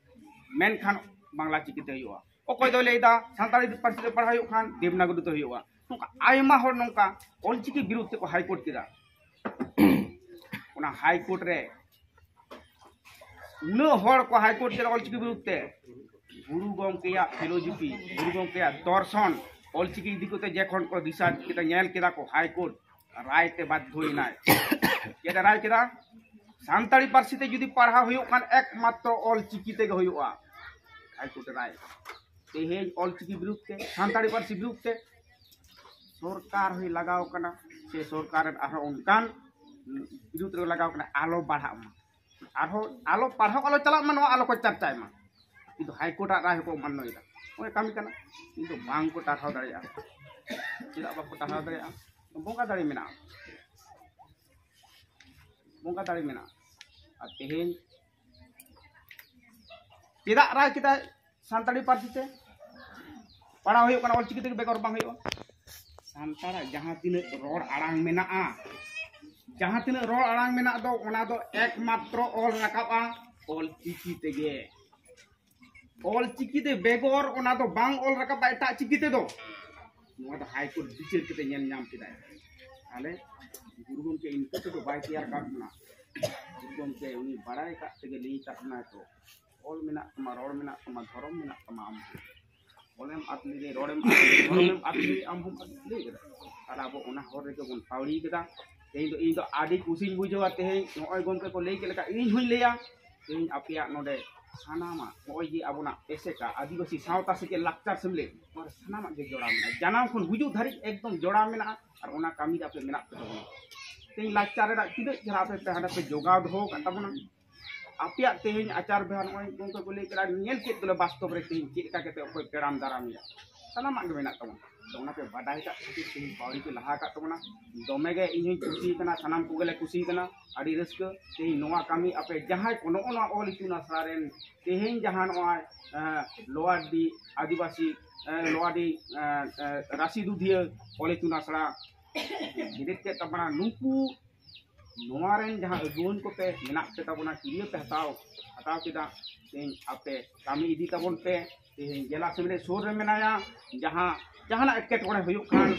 ᱢᱮᱱᱠᱷᱟᱱ ᱵᱟᱝᱞᱟ ᱪᱤᱠᱤ ᱛᱮ ᱦᱩᱭᱩᱜᱼᱟ᱾ ᱚᱠᱚᱭ ᱫᱚᱭ ᱞᱟᱹᱭ ᱮᱫᱟ ᱥᱟᱱᱛᱟᱲᱤ ᱯᱟᱹᱨᱥᱤ ᱛᱮ ᱯᱟᱲᱦᱟᱣ ᱦᱩᱭᱩᱜ ᱠᱷᱟᱱ ᱫᱮᱵᱽᱱᱟᱜᱚᱨᱤ ᱛᱮ ᱦᱩᱭᱩᱜᱼᱟ᱾ ᱟᱭᱢᱟ ᱦᱚᱲ ᱱᱚᱝᱠᱟ ᱚᱞᱪᱤᱠᱤ ᱵᱤᱨᱩᱫᱷ ᱛᱮᱠᱚ ᱦᱟᱭᱠᱳᱨᱴ ᱠᱮᱫᱟ᱾ ᱚᱱᱟ ᱦᱟᱭᱠᱳᱨᱴ ᱨᱮ ᱩᱱᱟᱹᱜ ᱦᱚᱲ ᱠᱚ ᱦᱟᱭᱠᱳᱨᱴ ᱠᱮᱫᱟ ᱚᱞᱪᱤᱠᱤ ᱵᱤᱨᱩᱫᱷ ᱛᱮ᱾ ᱜᱩᱨᱩ ᱜᱚᱢᱠᱮᱭᱟᱜ ᱯᱷᱤᱞᱳᱡᱚᱯᱷᱤ, ᱜᱩᱨᱩ ᱜᱚᱢᱠᱮᱭᱟᱜ ᱫᱚᱨᱥᱚᱱ ᱚᱞᱪᱤᱠᱤ ᱤᱫᱤ ᱠᱟᱛᱮ ᱡᱚᱠᱷᱚᱱ ᱠᱚ ᱨᱤᱥᱟᱨᱪ ᱠᱮᱫᱟ, ᱧᱮᱞ ᱠᱮᱫᱟ ᱠᱚ, ᱦᱟᱭᱠᱳᱨᱴ ᱨᱟᱭ ᱛᱮ ᱵᱟᱫᱽᱫᱷᱚᱭᱮᱱᱟᱭ᱾ ᱪᱮᱫ ᱮ ᱨᱟᱭ ᱠᱮᱫᱟ? ᱥᱟᱱᱛᱟᱲᱤ ᱯᱟᱹᱨᱥᱤ ᱛᱮ ᱡᱩᱫᱤ ᱯᱟᱲᱦᱟᱣ ᱦᱩᱭᱩᱜ ᱠᱷᱟᱱ ᱮᱠᱢᱟᱛᱨᱚ ᱚᱞᱪᱤᱠᱤ ᱛᱮᱜᱮ ᱦᱩᱭᱩᱜᱼᱟ᱾ ᱦᱟᱭᱠᱳᱨᱴ ᱨᱟᱭ᱾ ᱛᱮᱦᱮᱧ ᱚᱞᱪᱤᱠᱤ ᱵᱤᱨᱩᱫᱷ ᱛᱮ, ᱥᱟᱱᱛᱟᱲᱤ ᱯᱟᱹᱨᱥᱤ ᱵᱤᱨᱩᱫᱷ ᱛᱮ ᱥᱚᱨᱠᱟᱨ ᱦᱚᱸᱭ ᱞᱟᱜᱟᱣ ᱠᱟᱱᱟ, ᱥᱮ ᱥᱚᱨᱠᱟᱨ ᱨᱮᱱ ᱟᱨᱦᱚᱸ ᱚᱱᱠᱟᱱ ᱵᱤᱨᱩᱫᱷ ᱨᱮ ᱞᱟᱜᱟᱣ ᱠᱟᱱᱟ, ᱟᱞᱚ ᱵᱟᱲᱦᱟᱜ ᱢᱟ, ᱟᱨᱦᱚᱸ ᱟᱞᱚ ᱯᱟᱲᱦᱟᱣ, ᱟᱞᱚ ᱪᱟᱞᱟᱜ ᱢᱟ, ᱱᱚᱣᱟ ᱟᱞᱚ ᱠᱚ ᱪᱟᱨᱪᱟᱭ ᱢᱟ᱾ ᱠᱤᱱᱛᱩ ᱦᱟᱭᱠᱳᱨᱴ ᱟᱜ ᱨᱟᱭ ᱦᱚᱸᱠᱚ ᱚᱢᱟᱱᱱᱚᱭᱮᱫᱟ᱾ ᱚᱱᱟ ᱠᱟᱹᱢᱤ ᱠᱟᱱᱟ, ᱠᱤᱱᱛᱩ ᱵᱟᱝ ᱠᱚ ᱴᱟᱨᱦᱟᱣ ᱫᱟᱲᱮᱭᱟᱜᱼᱟ᱾ ᱪᱮᱫᱟᱜ ᱵᱟᱠᱚ ᱴᱟᱨᱦᱟᱣ ᱫᱟᱲᱮᱭᱟᱜᱼᱟ? ᱵᱚᱸᱜᱟ ᱫᱟᱲᱮ ᱢᱮᱱᱟᱜᱼᱟ, ᱵᱚᱸᱜᱟ ᱫᱟᱲᱮ ᱢᱮᱱᱟᱜᱼᱟ᱾ ᱟᱨ ᱛᱮᱦᱮᱧ ᱪᱮᱫᱟᱜ ᱨᱟᱭ ᱠᱮᱫᱟᱭ ᱥᱟᱱᱛᱟᱲᱤ ᱯᱟᱹᱨᱥᱤ ᱛᱮ ᱯᱟᱲᱦᱟᱣ ᱦᱩᱭᱩᱜ ᱠᱟᱱᱟ, ᱚᱞᱪᱤᱠᱤ ᱛᱮᱜᱮ ᱵᱮᱜᱚᱨ ᱵᱟᱝ ᱦᱩᱭᱩᱜᱼᱟ? ᱥᱟᱱᱛᱟᱲᱟᱜ ᱡᱟᱦᱟᱸ ᱛᱤᱱᱟᱹᱜ ᱨᱚᱲ ᱟᱲᱟᱝ ᱢᱮᱱᱟᱜᱼᱟ, ᱡᱟᱦᱟᱸ ᱛᱤᱱᱟᱹᱜ ᱨᱚᱲ ᱟᱲᱟᱝ ᱢᱮᱱᱟᱜ ᱫᱚ, ᱚᱱᱟ ᱫᱚ ᱮᱠᱢᱟᱛᱨᱚ ᱚᱞ ᱨᱟᱠᱟᱵᱼᱟ ᱚᱞᱪᱤᱠᱤ ᱛᱮᱜᱮ᱾ ᱚᱞᱪᱤᱠᱤ ᱛᱮ ᱵᱮᱜᱚᱨ ᱚᱱᱟ ᱫᱚ ᱵᱟᱝ ᱚᱞ ᱨᱟᱠᱟᱵᱼᱟ ᱮᱴᱟᱜ ᱪᱤᱠᱤ ᱛᱮᱫᱚ᱾ ᱱᱚᱣᱟ ᱫᱚ ᱦᱟᱭᱠᱳᱨᱴ ᱵᱤᱪᱟᱹᱨ ᱠᱟᱛᱮ ᱧᱮᱞ ᱧᱟᱢ ᱠᱮᱫᱟᱭ᱾ ᱛᱟᱦᱞᱮ ᱜᱩᱨᱩ ᱜᱚᱢᱠᱮ ᱤᱱᱠᱟᱹ ᱛᱮᱫᱚ ᱵᱟᱭ ᱛᱮᱭᱟᱨ ᱟᱠᱟᱫ ᱵᱚᱱᱟ᱾ ᱜᱩᱨᱩ ᱜᱚᱢᱠᱮ ᱩᱱᱤ ᱵᱟᱲᱟᱭ ᱟᱠᱟᱫ ᱛᱮᱜᱮ ᱞᱟᱹᱭ ᱟᱠᱟᱫ ᱵᱚᱱᱟᱭ ᱛᱚ, ᱚᱞ ᱢᱮᱱᱟᱜ ᱛᱟᱢᱟ, ᱨᱚᱲ ᱢᱮᱱᱟᱜ ᱛᱟᱢᱟ, ᱫᱷᱚᱨᱚᱢ ᱢᱮᱱᱟᱜ ᱛᱟᱢᱟ, ᱟᱢ ᱦᱚᱸ ᱚᱞᱮᱢ ᱟᱫ ᱞᱮᱨᱮ, ᱨᱚᱲᱮᱢ ᱟᱫ ᱞᱮᱨᱮ, ᱟᱢ ᱦᱚᱸᱢ ᱟᱫ ᱞᱮᱨᱮ᱾ ᱟᱨ ᱟᱵᱚ ᱚᱱᱟ ᱦᱚᱨ ᱨᱮᱜᱮ ᱵᱚᱱ ᱯᱟᱹᱣᱲᱤ ᱠᱮᱫᱟ᱾ ᱛᱮᱦᱮᱧ ᱫᱚ ᱤᱧ ᱫᱚ ᱟᱹᱰᱤ ᱠᱩᱥᱤᱧ ᱵᱩᱡᱷᱟᱹᱣᱟ᱾ ᱛᱮᱦᱮᱧ ᱱᱚᱜᱼᱚᱭ ᱜᱚᱢᱠᱮ ᱠᱚ ᱞᱟᱹᱭ ᱠᱮᱫ ᱞᱮᱠᱟ, ᱤᱧ ᱦᱚᱸᱧ ᱞᱟᱹᱭᱟ, ᱛᱮᱦᱮᱧ ᱟᱯᱮᱭᱟᱜ ᱱᱚᱰᱮ ᱥᱟᱱᱟᱢᱟᱜ ᱱᱚᱜᱼᱚᱭ ᱡᱮ ᱟᱵᱚᱱᱟᱜ ᱮᱥᱮᱠᱟ, ᱟᱹᱫᱤᱵᱟᱹᱥᱤ ᱥᱟᱶᱛᱟ ᱥᱮᱪᱮᱫ ᱞᱟᱠᱪᱟᱨ ᱥᱮᱢᱞᱮᱫ, ᱱᱚᱣᱟ ᱨᱮ ᱥᱟᱱᱟᱢᱟᱜ ᱜᱮ ᱡᱚᱲᱟᱣ ᱢᱮᱱᱟᱜᱼᱟ᱾ ᱡᱟᱱᱟᱢ ᱠᱷᱚᱱ ᱜᱩᱡᱩᱜ ᱫᱷᱟᱹᱨᱤᱡ ᱮᱠᱫᱚᱢ ᱡᱚᱲᱟᱣ ᱢᱮᱱᱟᱜᱼᱟ᱾ ᱟᱨ ᱚᱱᱟ ᱠᱟᱹᱢᱤ ᱨᱮ ᱟᱯᱮ ᱢᱮᱱᱟᱜ ᱯᱮ ᱛᱟᱵᱚᱱᱟ᱾ ᱛᱮᱦᱮᱧ ᱞᱟᱠᱪᱟᱨ ᱨᱮᱱᱟᱜ ᱛᱤᱱᱟᱹᱜ ᱪᱮᱦᱨᱟ ᱟᱯᱮ ᱯᱮ ᱦᱟᱸᱰᱮ ᱯᱮ ᱡᱚᱜᱟᱣ ᱫᱚᱦᱚ ᱟᱠᱟᱫ ᱛᱟᱵᱚᱱᱟ᱾ ᱟᱯᱮᱭᱟᱜ ᱛᱮᱦᱮᱧ ᱟᱪᱟᱨ ᱵᱮᱣᱦᱟᱨ, ᱱᱚᱜᱼᱚᱭ ᱜᱚᱢᱠᱮ ᱠᱚ ᱞᱟᱹᱭ ᱠᱮᱫᱟ, ᱧᱮᱞ ᱠᱮᱫ ᱫᱚᱞᱮ ᱵᱟᱥᱛᱚᱵ ᱨᱮ ᱛᱮᱦᱮᱧ ᱪᱮᱫ ᱞᱮᱠᱟ ᱠᱟᱛᱮ ᱚᱠᱚᱭ ᱯᱮᱲᱟᱢ ᱫᱟᱨᱟᱢᱮᱭᱟ, ᱥᱟᱱᱟᱢᱟᱜ ᱜᱮ ᱢᱮᱱᱟᱜ ᱛᱟᱵᱚᱱᱟ᱾ ᱟᱫᱚ ᱚᱱᱟᱛᱮ ᱵᱟᱰᱟᱭ ᱠᱟᱜ ᱠᱷᱟᱹᱛᱤᱨ ᱛᱮᱦᱮᱧ ᱯᱟᱹᱣᱲᱤ ᱯᱮ ᱞᱟᱦᱟ ᱟᱠᱟᱫ ᱛᱟᱵᱚᱱᱟ᱾ ᱫᱚᱢᱮ ᱜᱮ ᱤᱧ ᱦᱚᱸᱧ ᱠᱩᱥᱤ ᱠᱟᱱᱟ, ᱥᱟᱱᱟᱢ ᱠᱚᱜᱮ ᱞᱮ ᱠᱩᱥᱤ ᱠᱟᱱᱟ᱾ ᱟᱹᱰᱤ ᱨᱟᱹᱥᱠᱟᱹ᱾ ᱛᱮᱦᱮᱧ ᱱᱚᱣᱟ ᱠᱟᱹᱢᱤ ᱟᱯᱮ ᱡᱟᱦᱟᱸᱭ ᱠᱚ ᱱᱚᱜᱼᱚ ᱱᱚᱣᱟ ᱚᱞ ᱤᱛᱩᱱ ᱟᱥᱲᱟ ᱨᱮᱱ ᱛᱮᱦᱮᱧ ᱡᱟᱦᱟᱸ ᱱᱚᱜᱼᱚᱭ, ᱮᱸ, ᱞᱳᱣᱟᱨ ᱰᱤ ᱟᱹᱫᱤᱵᱟᱹᱥᱤ, ᱮᱸ, ᱞᱳᱣᱟᱨ ᱰᱤ, ᱮᱸ, ᱮᱸ, ᱨᱟᱥᱤ ᱫᱩᱫᱷᱤᱭᱟᱹ ᱚᱞ ᱤᱛᱩᱱ ᱟᱥᱲᱟ ᱵᱮᱨᱮᱫ ᱠᱮᱫ ᱛᱟᱵᱚᱱᱟ, ᱱᱩᱠᱩ ᱱᱚᱣᱟ ᱨᱮᱱ ᱡᱟᱦᱟᱸ ᱟᱹᱜᱩᱣᱟᱹᱱ ᱠᱚᱯᱮ ᱢᱮᱱᱟᱜ ᱯᱮ ᱛᱟᱵᱚᱱᱟ, ᱠᱤᱨᱭᱟᱹ ᱯᱮ ᱦᱟᱛᱟᱣ ᱦᱟᱛᱟᱣ ᱠᱮᱫᱟ, ᱛᱮᱦᱮᱧ ᱟᱯᱮ ᱠᱟᱹᱢᱤ ᱤᱫᱤ ᱛᱟᱵᱚᱱ ᱯᱮ᱾ ᱛᱮᱦᱮᱧ ᱡᱮᱞᱟ ᱥᱮᱢᱞᱮᱫ ᱥᱩᱨ ᱨᱮ ᱢᱮᱱᱟᱭᱟ, ᱡᱟᱦᱟᱸ ᱡᱟᱦᱟᱱᱟᱜ ᱮᱴᱠᱮᱴᱚᱬᱮ ᱦᱩᱭᱩᱜ ᱠᱷᱟᱱ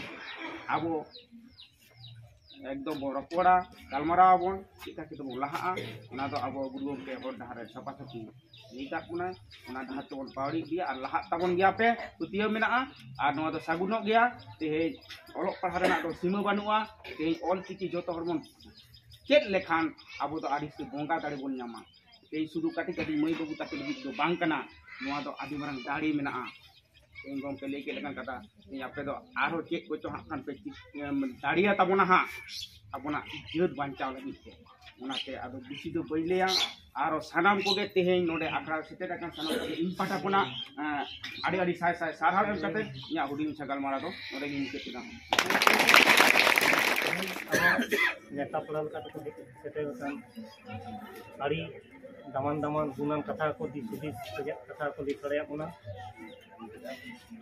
ᱟᱵᱚ ᱮᱠᱫᱚᱢ ᱵᱚᱱ ᱨᱚᱯᱚᱲᱟ, ᱜᱟᱞᱢᱟᱨᱟᱣ ᱟᱵᱚᱱ, ᱪᱮᱫ ᱞᱮᱠᱟ ᱠᱟᱛᱮ ᱵᱚᱱ ᱞᱟᱦᱟᱜᱼᱟ᱾ ᱚᱱᱟ ᱫᱚ ᱟᱵᱚ ᱜᱩᱨᱩ ᱜᱚᱢᱠᱮ ᱦᱚᱨ ᱰᱟᱦᱟᱨ ᱨᱮ ᱥᱟᱯᱷᱟ ᱥᱟᱹᱯᱷᱤ ᱞᱟᱹᱭ ᱠᱟᱜ ᱵᱚᱱᱟᱭ, ᱚᱱᱟ ᱰᱟᱦᱟᱨ ᱛᱮᱵᱚᱱ ᱯᱟᱣᱲᱤ ᱤᱫᱤᱭᱟ ᱟᱨ ᱞᱟᱦᱟᱜ ᱛᱟᱵᱚᱱ ᱜᱮᱭᱟ ᱯᱮ, ᱯᱟᱹᱛᱭᱟᱹᱣ ᱢᱮᱱᱟᱜᱼᱟ᱾ ᱟᱨ ᱱᱚᱣᱟ ᱫᱚ ᱥᱟᱹᱜᱩᱱᱚᱜ ᱜᱮᱭᱟ᱾ ᱛᱮᱦᱮᱧ ᱚᱞᱚᱜ ᱯᱟᱲᱦᱟᱣ ᱨᱮᱱᱟᱜ ᱫᱚ ᱥᱤᱢᱟᱹ ᱵᱟᱹᱱᱩᱜᱼᱟ᱾ ᱛᱮᱦᱮᱧ ᱚᱞ ᱪᱤᱠᱤ ᱡᱚᱛᱚ ᱦᱚᱲ ᱵᱚᱱ ᱪᱮᱫ ᱞᱮᱠᱷᱟᱱ ᱟᱵᱚ ᱫᱚ ᱟᱹᱰᱤ ᱩᱥᱛᱟᱹᱨ ᱵᱚᱸᱜᱟ ᱫᱟᱲᱮ ᱵᱚᱱ ᱧᱟᱢᱟ᱾ ᱛᱮᱦᱮᱧ ᱥᱩᱫᱷᱩ ᱠᱟᱹᱴᱤᱡ ᱠᱟᱹᱴᱤᱡ ᱢᱟᱹᱭ ᱵᱟᱹᱵᱩ ᱛᱟᱠᱚ ᱞᱟᱹᱜᱤᱫ ᱫᱚ ᱵᱟᱝ ᱠᱟᱱᱟ, ᱱᱚᱣᱟ ᱫᱚ ᱟᱹᱰᱤ ᱢᱟᱨᱟᱝ ᱫᱟᱲᱮ ᱢᱮᱱᱟᱜᱼᱟ᱾ ᱛᱮᱦᱮᱧ ᱜᱚᱢᱠᱮ ᱞᱟᱹᱭ ᱠᱮᱫ ᱞᱮᱠᱟᱱ ᱠᱟᱛᱷᱟ, ᱛᱮᱦᱮᱧ ᱟᱯᱮ ᱫᱚ ᱟᱨᱦᱚᱸ ᱪᱮᱫ ᱠᱚᱪᱚ ᱦᱟᱸᱜ ᱠᱷᱟᱱ ᱯᱮ ᱪᱤᱠ-, ᱮᱢ, ᱫᱟᱲᱮᱭᱟ ᱛᱟᱵᱚᱱᱟ ᱦᱟᱸᱜ ᱟᱵᱚᱱᱟᱜ ᱡᱟᱹᱛ ᱵᱟᱧᱪᱟᱣ ᱞᱟᱹᱜᱤᱫ ᱛᱮ᱾ ᱚᱱᱟᱛᱮ ᱟᱫᱚ ᱵᱮᱥᱤ ᱫᱚ ᱵᱟᱹᱧ ᱞᱟᱹᱭᱟ᱾ ᱟᱨᱚ ᱥᱟᱱᱟᱢ ᱠᱚᱜᱮ ᱛᱮᱦᱮᱧ ᱱᱚᱰᱮ ᱟᱠᱷᱲᱟ ᱨᱮ ᱥᱮᱴᱮᱨ ᱟᱠᱟᱱ ᱥᱟᱱᱟᱢ ᱠᱚᱜᱮ ᱤᱧ ᱯᱟᱦᱴᱟ ᱠᱷᱚᱱᱟᱜ, ᱮᱸ, ᱟᱹᱰᱤ ᱟᱹᱰᱤ ᱥᱟᱭ ᱥᱟᱭ ᱥᱟᱨᱦᱟᱣ ᱮᱢ ᱠᱟᱛᱮ ᱤᱧᱟᱹᱜ ᱦᱩᱰᱤᱧ ᱢᱟᱪᱷᱟ ᱜᱟᱞᱢᱟᱨᱟᱣ ᱫᱚ ᱱᱚᱰᱮ ᱜᱤᱧ ᱢᱩᱪᱟᱹᱫ ᱠᱮᱫᱟ᱾ ᱟᱵᱚ ᱱᱮᱣᱛᱟ ᱯᱮᱲᱟ ᱞᱮᱠᱟ ᱛᱮᱠᱚ ᱦᱮᱡ ᱥᱮᱴᱮᱨ ᱟᱠᱟᱱ ᱟᱹᱰᱤ ᱫᱟᱢᱟᱱ ᱫᱟᱢᱟᱱ ᱜᱩᱱᱟᱱ ᱠᱟᱛᱷᱟ ᱠᱚ, ᱫᱤᱥ ᱦᱩᱫᱤᱥ ᱨᱮᱭᱟᱜ ᱠᱟᱛᱷᱟ ᱠᱚ ᱞᱟᱹᱭ ᱥᱟᱰᱮᱭᱟᱫ ᱵᱚᱱᱟ᱾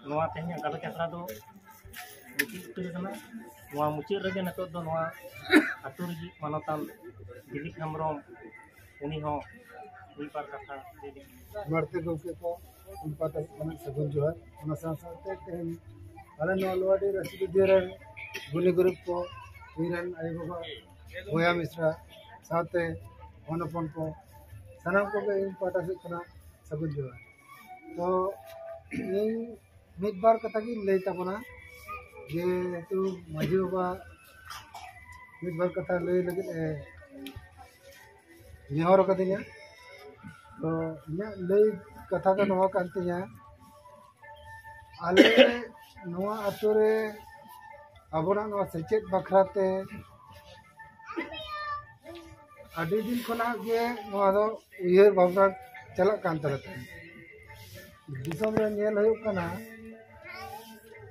ᱱᱚᱣᱟ ᱛᱮᱦᱮᱧᱟᱜ ᱜᱟᱞᱚᱪ ᱟᱠᱷᱲᱟ ᱫᱚ ᱢᱩᱪᱟᱹᱫ ᱩᱛᱟᱹᱨ ᱟᱠᱟᱱᱟ᱾ ᱱᱚᱣᱟ ᱢᱩᱪᱟᱹᱫ ᱨᱮᱜᱮ ᱱᱤᱛᱚᱜ ᱫᱚ ᱱᱚᱣᱟ ᱟᱹᱛᱩ ᱨᱤᱡᱤᱡ ᱢᱟᱱᱚᱛᱟᱱ ᱫᱤᱞᱤᱯ ᱦᱮᱢᱵᱨᱚᱢ, ᱩᱱᱤ ᱦᱚᱸ ᱢᱤᱫ ᱵᱟᱨ ᱠᱟᱛᱷᱟ ᱞᱟᱹᱭ ᱞᱮᱠᱷᱟᱱ᱾ ᱢᱟᱲᱛᱮ ᱜᱚᱢᱠᱮ ᱠᱚ, ᱩᱱᱠᱩ ᱯᱟᱦᱴᱟ ᱥᱮᱫ ᱠᱷᱚᱱᱟᱜ ᱥᱟᱹᱜᱩᱱ ᱡᱚᱦᱟᱨ᱾ ᱚᱱᱟ ᱥᱟᱶ ᱥᱟᱶᱛᱮ ᱛᱮᱦᱮᱧ ᱟᱞᱮ ᱱᱚᱣᱟ ᱞᱳᱣᱟᱨᱰᱤ ᱨᱟᱹᱥᱤ ᱵᱤᱫᱽᱭᱟᱹ ᱨᱮᱱ ᱜᱩᱱᱤ ᱜᱩᱨᱤᱵ ᱠᱚ, ᱤᱧ ᱨᱮᱱ ᱟᱭᱳ ᱵᱟᱵᱟ, ᱵᱚᱭᱦᱟ ᱢᱤᱥᱨᱟ, ᱥᱟᱶᱛᱮ ᱦᱚᱱ ᱦᱚᱯᱚᱱ ᱠᱚ, ᱥᱟᱱᱟᱢ ᱠᱚᱜᱮ ᱤᱧ ᱯᱟᱦᱴᱟ ᱥᱮᱫ ᱠᱷᱚᱱᱟᱜ ᱥᱟᱹᱜᱩᱱ ᱡᱚᱦᱟᱨ᱾ ᱛᱚ ᱤᱧ ᱢᱤᱫ ᱵᱟᱨ ᱠᱟᱛᱷᱟ ᱜᱤᱧ ᱞᱟᱹᱭ ᱛᱟᱵᱚᱱᱟ, ᱡᱮᱦᱮᱛᱩ ᱢᱟᱹᱡᱷᱤ ᱵᱟᱵᱟ ᱢᱤᱫ ᱵᱟᱨ ᱠᱟᱛᱷᱟ ᱞᱟᱹᱭ ᱞᱟᱹᱜᱤᱫ ᱮ ᱱᱮᱦᱚᱨ ᱟᱠᱟᱫᱤᱧᱟ᱾ ᱛᱚ ᱤᱧᱟᱹᱜ ᱞᱟᱹᱭ ᱠᱟᱛᱷᱟ ᱫᱚ ᱱᱚᱣᱟ ᱠᱟᱱ ᱛᱤᱧᱟ, ᱟᱞᱮ ᱱᱚᱣᱟ ᱟᱛᱳ ᱨᱮ ᱟᱵᱚᱱᱟᱜ ᱱᱚᱣᱟ ᱥᱮᱪᱮᱫ ᱵᱟᱠᱷᱨᱟ ᱛᱮ ᱟᱹᱰᱤ ᱫᱤᱱ ᱠᱷᱚᱱᱟᱜ ᱜᱮ ᱱᱚᱣᱟ ᱫᱚ ᱩᱭᱦᱟᱹᱨ ᱵᱷᱟᱵᱽᱱᱟ ᱪᱟᱞᱟᱜ ᱠᱟᱱ ᱛᱟᱞᱮ ᱛᱟᱦᱮᱸᱫ᱾ ᱫᱤᱥᱚᱢ ᱨᱮ ᱧᱮᱞ ᱦᱩᱭᱩᱜ ᱠᱟᱱᱟ,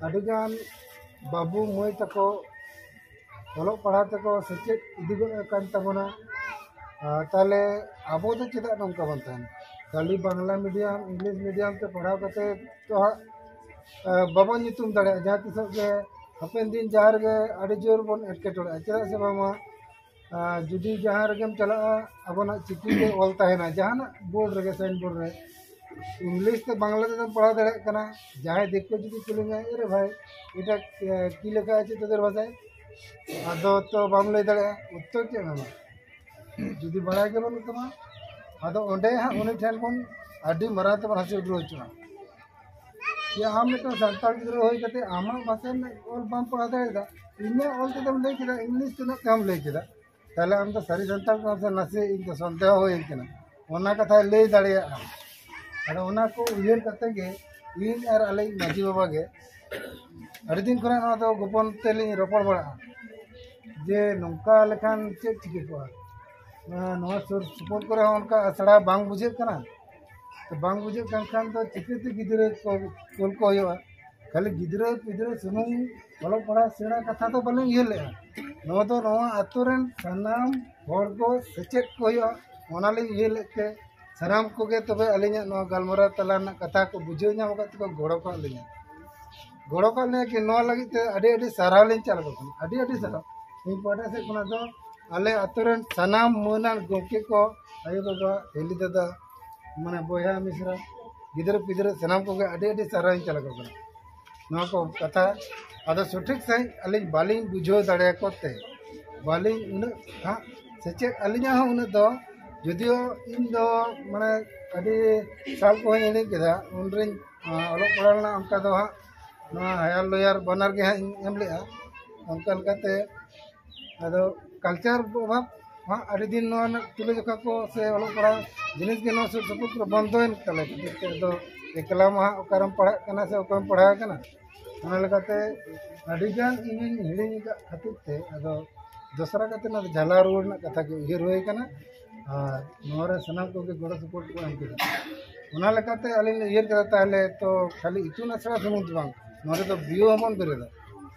ᱟᱹᱰᱤᱜᱟᱱ ᱵᱟᱹᱵᱩ ᱢᱟᱹᱭ ᱛᱟᱠᱚ ᱚᱞᱚᱜ ᱯᱟᱲᱦᱟᱣ ᱛᱮᱠᱚ ᱥᱮᱪᱮᱫ ᱤᱫᱤ ᱜᱚᱫ ᱟᱠᱟᱱ ᱛᱟᱵᱚᱱᱟ᱾ ᱟᱨ ᱛᱟᱦᱞᱮ ᱟᱵᱚ ᱫᱚ ᱪᱮᱫᱟᱜ ᱱᱚᱝᱠᱟ ᱵᱚᱱ ᱛᱟᱦᱮᱱᱟ? ᱠᱷᱟᱹᱞᱤ ᱵᱟᱝᱞᱟ ᱢᱤᱰᱤᱭᱟᱢ, ᱤᱝᱞᱤᱥ ᱢᱤᱰᱤᱭᱟᱢ ᱛᱮ ᱯᱟᱲᱦᱟᱣ ᱠᱟᱛᱮ ᱛᱚ ᱦᱟᱸᱜ, ᱮ, ᱵᱟᱵᱚᱱ ᱧᱩᱛᱩᱢ ᱫᱟᱲᱮᱭᱟᱜᱼᱟ᱾ ᱡᱟᱦᱟᱸ ᱛᱤᱥᱚᱜ ᱜᱮ ᱦᱟᱯᱮᱱ ᱫᱤᱱ ᱡᱟᱦᱟᱸ ᱨᱮᱜᱮ ᱟᱹᱰᱤ ᱡᱳᱨ ᱵᱚᱱ ᱮᱴᱠᱮᱴᱚᱬᱮᱜᱼᱟ᱾ ᱪᱮᱫᱟᱜ ᱥᱮ ᱵᱟᱝᱢᱟ ᱟᱨ ᱡᱩᱫᱤ ᱡᱟᱦᱟᱸ ᱨᱮᱜᱮᱢ ᱪᱟᱞᱟᱜᱼᱟ, ᱟᱵᱚᱱᱟᱜ ᱪᱤᱠᱤ ᱛᱮ ᱚᱞ ᱛᱟᱦᱮᱱᱟ ᱡᱟᱦᱟᱱᱟᱜ ᱵᱳᱨᱰ ᱨᱮᱜᱮ, ᱥᱟᱭᱤᱱ ᱵᱳᱨᱰ ᱨᱮ᱾ ᱤᱝᱞᱤᱥ ᱛᱮ ᱵᱟᱝᱞᱟ ᱛᱮᱫᱚᱢ ᱯᱟᱲᱦᱟᱣ ᱫᱟᱲᱮᱭᱟᱜ ᱠᱟᱱᱟ᱾ ᱡᱟᱦᱟᱸᱭ ᱫᱤᱠᱩ ᱡᱩᱫᱤ ᱠᱩᱞᱤ ᱢᱮᱭᱟ, "ᱮᱨᱮ ᱵᱷᱟᱭ, ᱮᱴᱟ ᱠᱤ ᱞᱮᱠᱷᱟ ᱟᱪᱷᱮ ᱛᱳᱫᱮᱨ ᱵᱷᱟᱥᱟᱭ?" ᱟᱫᱚ ᱛᱚ ᱵᱟᱢ ᱞᱟᱹᱭ ᱫᱟᱲᱮᱭᱟᱜᱼᱟ, ᱩᱛᱛᱚᱨ ᱪᱮᱫ ᱮᱢ ᱮᱢᱟ? ᱡᱩᱫᱤ ᱵᱟᱲᱟᱭ ᱜᱮ ᱵᱟᱹᱱᱩᱜ ᱛᱟᱢᱟ, ᱟᱫᱚ ᱚᱸᱰᱮ ᱦᱟᱸᱜ ᱩᱱᱤ ᱴᱷᱮᱱ ᱵᱚᱱ ᱟᱹᱰᱤ ᱢᱟᱨᱟᱝ ᱛᱮᱵᱚᱱ ᱦᱟᱹᱥᱤᱞ ᱜᱨᱚᱦᱚ ᱦᱚᱪᱚᱜᱼᱟ᱾ ᱡᱮ ᱟᱢ ᱢᱤᱫᱴᱟᱝ ᱥᱟᱱᱛᱟᱲ ᱜᱤᱫᱽᱨᱟᱹ ᱦᱩᱭ ᱠᱟᱛᱮ ᱟᱢᱟᱜ ᱵᱷᱟᱥᱟ ᱨᱮᱱᱟᱜ ᱚᱞ ᱵᱟᱢ ᱯᱟᱲᱦᱟᱣ ᱫᱟᱲᱮᱭᱟᱫᱟ, ᱤᱧᱟᱹᱜ ᱚᱞ ᱛᱮᱫᱚᱢ ᱞᱟᱹᱭ ᱠᱮᱫᱟ, ᱤᱝᱞᱤᱥ ᱛᱮᱱᱟᱜ ᱛᱮᱦᱚᱸᱢ ᱞᱟᱹᱭ ᱠᱮᱫᱟ, ᱛᱟᱦᱞᱮ ᱟᱢ ᱫᱚ ᱥᱟᱹᱨᱤ ᱥᱟᱱᱛᱟᱲ ᱠᱟᱱᱟᱢ ᱥᱮ ᱱᱟᱥᱮ? ᱤᱧ ᱫᱚ ᱥᱚᱱᱫᱮᱦᱚ ᱦᱩᱭ ᱠᱟᱱᱟ᱾ ᱚᱱᱟ ᱠᱟᱛᱷᱟᱭ ᱞᱟᱹᱭ ᱫᱟᱲᱮᱭᱟᱜᱼᱟ᱾ ᱟᱫᱚ ᱚᱱᱟ ᱠᱚ ᱩᱭᱦᱟᱹᱨ ᱠᱟᱛᱮ ᱜᱮ ᱤᱧ ᱟᱨ ᱟᱞᱮᱭᱤᱡ ᱢᱟᱹᱡᱷᱤ ᱵᱟᱵᱟ ᱜᱮ ᱟᱹᱰᱤ ᱫᱤᱱ ᱠᱷᱚᱱᱟᱜ ᱱᱚᱣᱟ ᱫᱚ ᱜᱳᱯᱚᱱ ᱛᱮᱞᱤᱧ ᱨᱚᱯᱚᱲ ᱵᱟᱲᱟᱜᱼᱟ ᱡᱮ ᱱᱚᱝᱠᱟ ᱞᱮᱠᱷᱟᱱ ᱪᱮᱫ ᱪᱤᱠᱟᱹ ᱠᱚᱜᱼᱟ᱾ ᱱᱚᱣᱟ ᱥᱩᱨ ᱥᱩᱯᱩᱨ ᱠᱚᱨᱮ ᱦᱚᱸ ᱚᱱᱠᱟ ᱟᱥᱲᱟ ᱵᱟᱝ ᱵᱩᱡᱷᱟᱹᱜ ᱠᱟᱱᱟ, ᱛᱚ ᱵᱟᱝ ᱵᱩᱡᱷᱟᱹᱜ ᱠᱟᱱ ᱠᱷᱟᱱ ᱫᱚ ᱪᱤᱠᱟᱹᱛᱮ ᱜᱤᱫᱽᱨᱟᱹ ᱠᱚ ᱠᱩᱞ ᱠᱚ ᱦᱩᱭᱩᱜᱼᱟ? ᱠᱷᱟᱹᱞᱤ ᱜᱤᱫᱽᱨᱟᱹ ᱯᱤᱫᱽᱨᱟᱹ ᱥᱩᱢᱩᱝ ᱚᱞᱚᱜ ᱯᱟᱲᱦᱟᱜ ᱥᱮᱬᱟ ᱠᱟᱛᱷᱟ ᱫᱚ ᱵᱟᱹᱞᱤᱧ ᱩᱭᱦᱟᱹᱨ ᱞᱮᱫᱼᱟ᱾ ᱱᱚᱣᱟ ᱫᱚ ᱱᱚᱣᱟ ᱟᱛᱳ ᱨᱮᱱ ᱥᱟᱱᱟᱢ ᱦᱚᱲ ᱠᱚ ᱥᱮᱪᱮᱫ ᱠᱚ ᱦᱩᱭᱩᱜᱼᱟ, ᱚᱱᱟᱞᱤᱧ ᱩᱭᱦᱟᱹᱨ ᱞᱮᱫ ᱛᱮ ᱥᱟᱱᱟᱢ ᱠᱚᱜᱮ ᱛᱚᱵᱮ ᱟᱹᱞᱤᱧᱟᱜ ᱱᱚᱣᱟ ᱜᱟᱞᱢᱟᱨᱟᱣ ᱛᱟᱞᱟ ᱨᱮᱱᱟᱜ ᱠᱟᱛᱷᱟ ᱠᱚ ᱵᱩᱡᱷᱟᱹᱣ ᱧᱟᱢ ᱟᱠᱟᱫ ᱛᱮᱠᱚ ᱜᱚᱲᱚ ᱠᱟᱜ ᱞᱤᱧᱟ᱾ ᱜᱚᱲᱚ ᱠᱟᱜ ᱞᱤᱧᱟ ᱠᱤ ᱱᱚᱣᱟ ᱞᱟᱹᱜᱤᱫ ᱛᱮ ᱟᱹᱰᱤ ᱟᱹᱰᱤ ᱥᱟᱨᱦᱟᱣ ᱞᱤᱧ ᱪᱟᱞ ᱟᱠᱚ ᱠᱟᱱᱟ, ᱟᱹᱰᱤ ᱟᱹᱰᱤ ᱥᱟᱨᱦᱟᱣ᱾ ᱤᱧ ᱯᱟᱦᱴᱟ ᱥᱮᱫ ᱠᱷᱚᱱᱟᱜ ᱫᱚ ᱟᱞᱮ ᱟᱛᱳ ᱨᱮᱱ ᱥᱟᱱᱟᱢ ᱢᱟᱹᱱᱟᱱ ᱜᱚᱢᱠᱮ ᱠᱚ, ᱟᱭᱳ ᱵᱟᱵᱟ, ᱦᱤᱞᱤ ᱫᱟᱫᱟ, ᱢᱟᱱᱮ ᱵᱚᱭᱦᱟ ᱢᱤᱥᱨᱟ, ᱜᱤᱫᱽᱨᱟᱹ ᱯᱤᱫᱽᱨᱟᱹ ᱥᱟᱱᱟᱢ ᱠᱚᱜᱮ ᱟᱹᱰᱤ ᱟᱹᱰᱤ ᱥᱟᱨᱦᱟᱣ ᱤᱧ ᱪᱟᱞ ᱟᱠᱚ ᱠᱟᱱᱟ᱾ ᱱᱚᱣᱟ ᱠᱚ ᱠᱟᱛᱷᱟ ᱟᱫᱚ ᱥᱚᱴᱷᱤᱠ ᱥᱟᱺᱦᱤᱡ ᱟᱹᱞᱤᱧ ᱵᱟᱹᱞᱤᱧ ᱵᱩᱡᱷᱟᱹᱣ ᱫᱟᱲᱮᱭᱟᱠᱚ ᱛᱮ ᱵᱟᱹᱞᱤᱧ ᱩᱱᱟᱹᱜ ᱦᱟᱸᱜ ᱥᱮᱪᱮᱫ ᱟᱹᱞᱤᱧᱟᱜ ᱦᱚᱸ ᱩᱱᱟᱹᱜ ᱫᱚ, ᱡᱩᱫᱤᱭᱳ ᱤᱧ ᱫᱚ ᱢᱟᱱᱮ ᱟᱹᱰᱤ ᱥᱟᱞ ᱠᱚᱦᱚᱸᱧ ᱮᱱᱮᱡ ᱠᱮᱫᱟ, ᱩᱱᱨᱤᱧ ᱚᱞᱚᱜ ᱯᱟᱲᱦᱟᱣ ᱞᱮᱱᱟ ᱚᱱᱠᱟ ᱫᱚ ᱦᱟᱸᱜ ᱱᱚᱣᱟ ᱦᱟᱭᱟᱨ ᱞᱳᱭᱟᱨ ᱵᱟᱱᱟᱨ ᱜᱮ ᱦᱟᱸᱜ ᱤᱧ ᱮᱢ ᱞᱮᱜᱼᱟ᱾ ᱚᱱᱠᱟ ᱞᱮᱠᱟᱛᱮ ᱟᱫᱚ ᱠᱟᱞᱪᱟᱨ ᱚᱵᱷᱟᱵᱽ ᱦᱟᱸᱜ ᱟᱹᱰᱤ ᱫᱤᱱ ᱱᱚᱣᱟ ᱨᱮᱱᱟᱜ ᱛᱩᱞᱟᱹᱡᱚᱠᱷᱟ ᱠᱚ ᱥᱮ ᱚᱞᱚᱜ ᱯᱟᱲᱦᱟᱣ ᱡᱤᱱᱤᱥ ᱜᱮ ᱱᱚᱣᱟ ᱥᱩᱨ ᱥᱩᱯᱩᱨ ᱠᱚᱨᱮ ᱵᱚᱱᱫᱚᱭᱮᱱ ᱛᱟᱞᱮ ᱠᱷᱟᱹᱛᱤᱨ ᱛᱮ ᱟᱫᱚ ᱮᱠᱞᱟ ᱢᱟ ᱦᱟᱸᱜ ᱚᱠᱟᱨᱮᱢ ᱯᱟᱲᱦᱟᱜ ᱠᱟᱱᱟ ᱥᱮ ᱚᱠᱚᱭᱮᱢ ᱯᱟᱲᱦᱟᱣ ᱠᱟᱱᱟ᱾ ᱚᱱᱟ ᱞᱮᱠᱟᱛᱮ ᱟᱹᱰᱤᱜᱟᱱ ᱤᱧᱤᱧ ᱦᱤᱲᱤᱧ ᱟᱠᱟᱫ ᱠᱷᱟᱹᱛᱤᱨ ᱛᱮ ᱟᱫᱚ ᱫᱚᱥᱨᱟ ᱠᱟᱛᱮ ᱱᱚᱣᱟ ᱫᱚ ᱡᱷᱟᱞᱟᱣ ᱨᱩᱣᱟᱹᱲ ᱨᱮᱱᱟᱜ ᱠᱟᱛᱷᱟ ᱜᱮ ᱩᱭᱦᱟᱹᱨ ᱦᱩᱭ ᱟᱠᱟᱱᱟ᱾ ᱟᱨ ᱱᱚᱣᱟ ᱨᱮ ᱥᱟᱱᱟᱢ ᱠᱚᱜᱮ ᱜᱚᱲᱚ ᱥᱚᱯᱚᱦᱚᱫ ᱠᱚ ᱮᱢ ᱠᱮᱫᱟ᱾ ᱚᱱᱟ ᱞᱮᱠᱟᱛᱮ ᱟᱹᱞᱤᱧ ᱞᱤᱧ ᱩᱭᱦᱟᱹᱨ ᱠᱮᱫᱟ, ᱛᱟᱦᱚᱞᱮ ᱛᱚ ᱠᱷᱟᱹᱞᱤ ᱤᱛᱩᱱ ᱟᱥᱲᱟ ᱥᱩᱢᱩᱝ ᱫᱚ ᱵᱟᱝ, ᱱᱚᱰᱮ ᱫᱚ ᱵᱤᱭᱳ ᱦᱚᱸᱵᱚᱱ ᱵᱮᱨᱮᱫᱟ᱾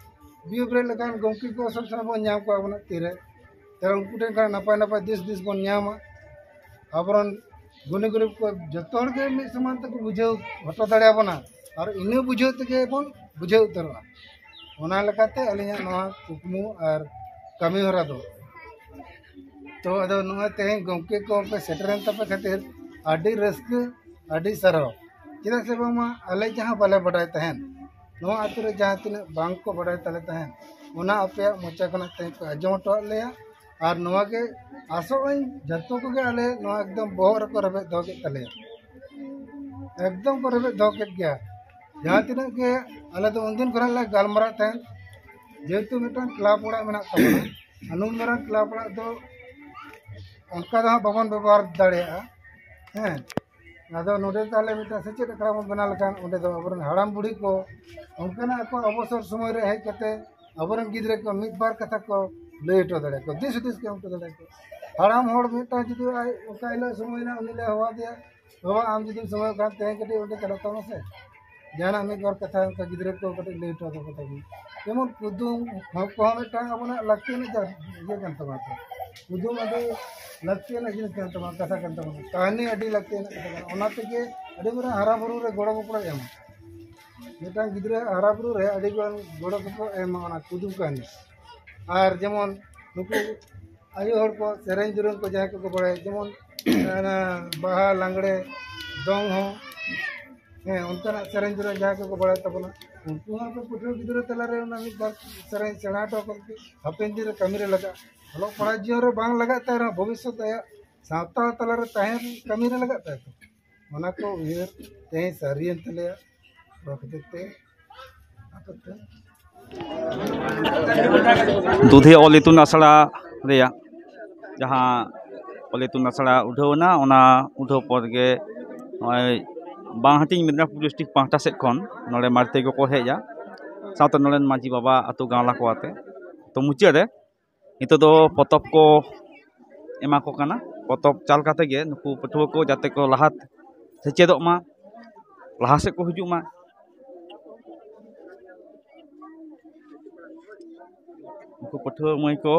ᱵᱤᱭᱳ ᱵᱮᱨᱮᱫ ᱞᱮᱠᱷᱟᱱ ᱜᱚᱢᱠᱮ ᱠᱚ ᱥᱚᱵ ᱥᱚᱢᱚᱭ ᱵᱚᱱ ᱧᱟᱢ ᱠᱚᱣᱟ ᱟᱵᱚᱱᱟᱜ ᱛᱤᱨᱮ᱾ ᱛᱟᱦᱚᱞᱮ ᱩᱱᱠᱩ ᱴᱷᱮᱱ ᱠᱷᱚᱱ ᱱᱟᱯᱟᱭ ᱱᱟᱯᱟᱭ ᱫᱤᱥ ᱫᱤᱥ ᱵᱚᱱ ᱧᱟᱢᱟ᱾ ᱟᱵᱚᱨᱮᱱ ᱜᱩᱱᱤ ᱜᱩᱨᱤᱵ ᱠᱚ ᱡᱚᱛᱚ ᱦᱚᱲ ᱜᱮ ᱢᱤᱫ ᱥᱚᱢᱟᱱ ᱛᱮᱠᱚ ᱵᱩᱡᱷᱟᱹᱣ ᱦᱚᱴᱚ ᱫᱟᱲᱮᱭᱟᱵᱚᱱᱟ, ᱟᱨ ᱤᱱᱟᱹ ᱵᱩᱡᱷᱟᱹᱣ ᱛᱮᱜᱮ ᱵᱚᱱ ᱵᱩᱡᱷᱟᱹᱣ ᱩᱛᱟᱹᱨᱚᱜᱼᱟ᱾ ᱚᱱᱟ ᱞᱮᱠᱟᱛᱮ ᱟᱹᱞᱤᱧᱟᱜ ᱱᱚᱣᱟ ᱠᱩᱠᱢᱩ ᱟᱨ ᱠᱟᱹᱢᱤ ᱦᱚᱨᱟ ᱫᱚ ᱛᱚ ᱟᱫᱚ ᱱᱚᱜᱼᱚᱭ ᱛᱮᱦᱮᱧ ᱜᱚᱢᱠᱮ ᱠᱚ ᱯᱮ ᱥᱮᱴᱮᱨᱮᱱ ᱛᱟᱯᱮ ᱠᱷᱟᱹᱛᱤᱨ ᱟᱹᱰᱤ ᱨᱟᱹᱥᱠᱟᱹ, ᱟᱹᱰᱤ ᱥᱟᱨᱦᱟᱣ᱾ ᱪᱮᱫᱟᱜ ᱥᱮ ᱵᱟᱝᱢᱟ ᱟᱞᱮ ᱡᱟᱦᱟᱸ ᱵᱟᱞᱮ ᱵᱟᱰᱟᱭ ᱛᱟᱦᱮᱸᱫ, ᱱᱚᱣᱟ ᱟᱹᱛᱩ ᱨᱮ ᱡᱟᱦᱟᱸ ᱛᱤᱱᱟᱹᱜ ᱵᱟᱝ ᱠᱚ ᱵᱟᱰᱟᱭ ᱛᱟᱞᱮ ᱛᱟᱦᱮᱸᱫ, ᱚᱱᱟ ᱟᱯᱮᱭᱟᱜ ᱢᱚᱪᱟ ᱠᱷᱚᱱᱟᱜ ᱛᱮᱦᱮᱧ ᱯᱮ ᱟᱸᱡᱚᱢ ᱦᱚᱴᱚᱣᱟᱫ ᱞᱮᱭᱟ᱾ ᱟᱨ ᱱᱚᱣᱟ ᱜᱮ ᱟᱥᱚᱜ ᱟᱹᱧ ᱡᱚᱛᱚ ᱠᱚᱜᱮ ᱟᱞᱮ ᱱᱚᱣᱟ ᱮᱠᱫᱚᱢ ᱵᱚᱦᱚᱜ ᱨᱮᱠᱚ ᱨᱮᱵᱮᱫ ᱫᱚᱦᱚ ᱠᱮᱫ ᱛᱟᱞᱮᱭᱟ, ᱮᱠᱫᱚᱢ ᱠᱚ ᱨᱮᱵᱮᱫ ᱫᱚᱦᱚ ᱠᱮᱫ ᱜᱮᱭᱟ᱾ ᱡᱟᱦᱟᱸ ᱛᱤᱱᱟᱹᱜ ᱜᱮ ᱟᱞᱮ ᱫᱚ ᱩᱱᱫᱤᱱ ᱠᱷᱚᱱᱟᱜ ᱞᱮ ᱜᱟᱞᱢᱟᱨᱟᱜ ᱛᱟᱦᱮᱸᱫ, ᱡᱮᱦᱮᱛᱩ ᱢᱤᱫᱴᱟᱝ ᱠᱞᱟᱵᱽ ᱚᱲᱟᱜ ᱢᱮᱱᱟᱜ ᱛᱟᱵᱚᱱᱟ, ᱟᱨ ᱱᱩᱱ ᱢᱟᱨᱟᱝ ᱠᱞᱟᱵᱽ ᱚᱲᱟᱜ ᱫᱚ ᱚᱱᱠᱟ ᱫᱚ ᱦᱟᱸᱜ ᱵᱟᱵᱚᱱ ᱵᱮᱵᱚᱦᱟᱨ ᱫᱟᱲᱮᱭᱟᱜᱼᱟ᱾ ᱦᱮᱸ, ᱟᱫᱚ ᱱᱚᱰᱮ ᱛᱟᱦᱞᱮ ᱢᱤᱫᱴᱟᱝ ᱥᱮᱪᱮᱫ ᱟᱠᱷᱲᱟ ᱵᱚᱱ ᱵᱮᱱᱟᱣ ᱞᱮᱠᱷᱟᱱ, ᱚᱸᱰᱮ ᱫᱚ ᱟᱵᱚᱨᱮᱱ ᱦᱟᱲᱟᱢ ᱵᱩᱲᱦᱤ ᱠᱚ ᱚᱱᱠᱟᱱᱟᱜ ᱟᱠᱚ ᱚᱵᱚᱥᱚᱨ ᱥᱚᱢᱚᱭ ᱨᱮ ᱦᱮᱡ ᱠᱟᱛᱮ ᱟᱵᱚᱨᱮᱱ ᱜᱤᱫᱽᱨᱟᱹ ᱠᱚ ᱢᱤᱫ ᱵᱟᱨ ᱠᱟᱛᱷᱟ ᱠᱚ ᱞᱟᱹᱭ ᱦᱚᱴᱚ ᱫᱟᱲᱮᱭᱟᱠᱚᱣᱟ, ᱫᱤᱥ ᱦᱩᱫᱤᱥ ᱠᱚ ᱮᱢ ᱦᱚᱴᱚ ᱫᱟᱲᱮᱭᱟᱠᱚᱣᱟ᱾ ᱦᱟᱲᱟᱢ ᱦᱚᱲ ᱢᱤᱫᱴᱟᱝ ᱡᱩᱫᱤ ᱟᱡ ᱚᱠᱟ ᱦᱤᱞᱳᱜ ᱥᱚᱢᱚᱭ ᱮᱱᱟ, ᱩᱱᱤ ᱞᱮ ᱦᱚᱦᱚ ᱟᱫᱮᱭᱟ, "ᱵᱟᱵᱟ, ᱟᱢ ᱡᱩᱫᱤᱢ ᱥᱚᱢᱚᱭᱚᱜ ᱠᱷᱟᱱ, ᱛᱮᱦᱮᱧ ᱠᱟᱹᱴᱤᱡ ᱚᱸᱰᱮ ᱪᱟᱞᱟᱜ ᱛᱟᱵᱚᱱ ᱢᱮᱥᱮ, ᱡᱟᱦᱟᱱᱟᱜ ᱢᱤᱫ ᱵᱟᱨ ᱠᱟᱛᱷᱟ ᱚᱱᱠᱟ ᱜᱤᱫᱽᱨᱟᱹ ᱠᱚ ᱠᱟᱹᱴᱤᱡ ᱞᱟᱹᱭ ᱦᱚᱴᱚ ᱟᱠᱚ ᱛᱟᱵᱚᱱ᱾" ᱡᱮᱢᱚᱱ ᱠᱩᱫᱩᱢ ᱠᱚᱦᱚᱸ ᱢᱤᱫᱴᱟᱝ ᱟᱵᱚᱱᱟᱜ ᱞᱟᱹᱠᱛᱤ ᱨᱮᱱᱟᱜ ᱡᱟ-, ᱤᱭᱟᱹ ᱠᱟᱱ ᱛᱟᱵᱚᱱᱟ ᱛᱚ᱾ ᱠᱩᱫᱩᱢ ᱟᱹᱰᱤ ᱞᱟᱹᱠᱛᱤᱭᱟᱱᱟᱜ ᱡᱤᱱᱤᱥ ᱠᱟᱱ ᱛᱟᱵᱚᱱᱟ, ᱠᱟᱛᱷᱟ ᱠᱟᱱ ᱛᱟᱵᱚᱱᱟ, ᱠᱟᱹᱦᱱᱤ ᱟᱹᱰᱤ ᱞᱟᱹᱠᱛᱤᱭᱟᱱᱟᱜ ᱠᱟᱛᱷᱟ ᱠᱟᱱᱟ᱾ ᱚᱱᱟ ᱛᱮᱜᱮ ᱟᱹᱰᱤ ᱢᱟᱨᱟᱝ ᱦᱟᱨᱟ ᱵᱩᱨᱩ ᱨᱮ ᱜᱚᱲᱚ ᱜᱚᱯᱚᱲᱚᱭ ᱮᱢᱟ᱾ ᱢᱤᱫᱴᱟᱝ ᱜᱤᱫᱽᱨᱟᱹ ᱦᱟᱨᱟ ᱵᱩᱨᱩ ᱨᱮ ᱟᱹᱰᱤ ᱜᱟᱱ ᱜᱚᱲᱚ ᱜᱚᱯᱚᱲᱚ ᱮᱢᱟ ᱚᱱᱟ ᱠᱩᱫᱩᱢ ᱠᱟᱹᱦᱱᱤ᱾ ᱟᱨ ᱡᱮᱢᱚᱱ ᱱᱩᱠᱩ ᱟᱭᱳ ᱦᱚᱲ ᱠᱚ ᱥᱮᱨᱮᱧ ᱫᱩᱨᱟᱹᱝ ᱠᱚ ᱡᱟᱦᱟᱸᱭ ᱠᱚᱠᱚ ᱵᱟᱲᱟᱭᱟ, ᱡᱮᱢᱚᱱ ᱚᱱᱟ ᱵᱟᱦᱟ, ᱞᱟᱜᱽᱲᱮ, ᱫᱚᱝ ᱦᱚᱸ, ᱦᱮᱸ, ᱚᱱᱠᱟᱱᱟᱜ ᱥᱮᱨᱮᱧ ᱫᱩᱨᱟᱹᱝ ᱡᱟᱦᱟᱸᱭ ᱠᱚᱠᱚ ᱵᱟᱲᱟᱭ ᱛᱟᱵᱚᱱᱟ, ᱩᱱᱠᱩ ᱦᱚᱸ ᱟᱯᱮ ᱯᱟᱹᱴᱷᱩᱣᱟᱹ ᱜᱤᱫᱽᱨᱟᱹ ᱛᱟᱞᱟᱨᱮ ᱚᱱᱟ ᱢᱤᱫ ᱵᱟᱨ ᱥᱮᱨᱮᱧ ᱥᱮᱬᱟ ᱦᱚᱴᱚ ᱟᱠᱚ ᱯᱮ᱾ ᱦᱟᱯᱮᱱ ᱫᱤᱱ ᱨᱮ ᱠᱟᱹᱢᱤ ᱨᱮ ᱞᱟᱜᱟᱜᱼᱟ᱾ ᱚᱞᱚᱜ ᱯᱟᱲᱦᱟᱜ ᱡᱤᱭᱚᱱ ᱨᱮ ᱵᱟᱝ ᱞᱟᱜᱟᱜ ᱛᱟᱭ ᱨᱮᱦᱚᱸ, ᱵᱷᱚᱵᱤᱥᱥᱚᱛ ᱟᱭᱟᱜ ᱥᱟᱶᱛᱟ ᱛᱟᱞᱟᱨᱮ ᱛᱟᱦᱮᱱ ᱠᱟᱹᱢᱤ ᱨᱮ ᱞᱟᱜᱟᱜ ᱛᱟᱭᱟ ᱛᱚ᱾ ᱚᱱᱟ ᱠᱚ ᱩᱭᱦᱟᱹᱨ ᱛᱮᱦᱮᱧ ᱥᱟᱹᱨᱤᱭᱮᱱ ᱛᱟᱞᱮᱭᱟ᱾ ᱱᱚᱣᱟ ᱠᱷᱟᱹᱛᱤᱨ ᱛᱮ ᱟᱯᱮ ᱴᱷᱮᱱ ᱫᱩᱫᱷᱤ ᱚᱞ ᱤᱛᱩᱱ ᱟᱥᱲᱟ ᱨᱮᱭᱟᱜ ᱡᱟᱦᱟᱸ ᱚᱞ ᱤᱛᱩᱱ ᱟᱥᱲᱟ ᱩᱰᱷᱟᱹᱣ ᱮᱱᱟ, ᱚᱱᱟ ᱩᱰᱷᱟᱹᱣ ᱯᱚᱨ ᱜᱮ ᱱᱚᱜᱼᱚᱭ ᱵᱟᱝᱦᱟᱹᱴᱤᱧ ᱢᱮᱫᱽᱱᱟᱯᱩᱨ ᱰᱤᱥᱴᱨᱤᱠᱴ ᱯᱟᱦᱴᱟ ᱥᱮᱫ ᱠᱷᱚᱱ ᱱᱚᱰᱮ ᱢᱟᱹᱨᱛᱤ ᱠᱚᱠᱚ ᱦᱮᱡᱼᱟ, ᱥᱟᱶᱛᱮ ᱱᱚᱰᱮᱱ ᱢᱟᱹᱡᱷᱤ ᱵᱟᱵᱟ, ᱟᱹᱛᱩ ᱜᱟᱶᱞᱟ ᱠᱚ ᱟᱛᱮ᱾ ᱛᱚ ᱢᱩᱪᱟᱹᱫ ᱨᱮ ᱱᱤᱛᱚᱜ ᱫᱚ ᱯᱚᱛᱚᱵ ᱠᱚ ᱮᱢᱟ ᱠᱚ ᱠᱟᱱᱟ᱾ ᱯᱚᱛᱚᱵ ᱪᱟᱞ ᱠᱟᱛᱮ ᱜᱮ ᱱᱩᱠᱩ ᱯᱟᱹᱴᱷᱩᱣᱟᱹ ᱠᱚ ᱡᱟᱛᱮ ᱠᱚ ᱞᱟᱦᱟ ᱥᱮᱪᱮᱫᱚᱜ ᱢᱟ, ᱞᱟᱦᱟ ᱥᱮᱫ ᱠᱚ ᱦᱤᱡᱩᱜ ᱢᱟ᱾ ᱩᱱᱠᱩ ᱯᱟᱹᱴᱷᱩᱣᱟᱹ ᱢᱟᱹᱭ ᱠᱚ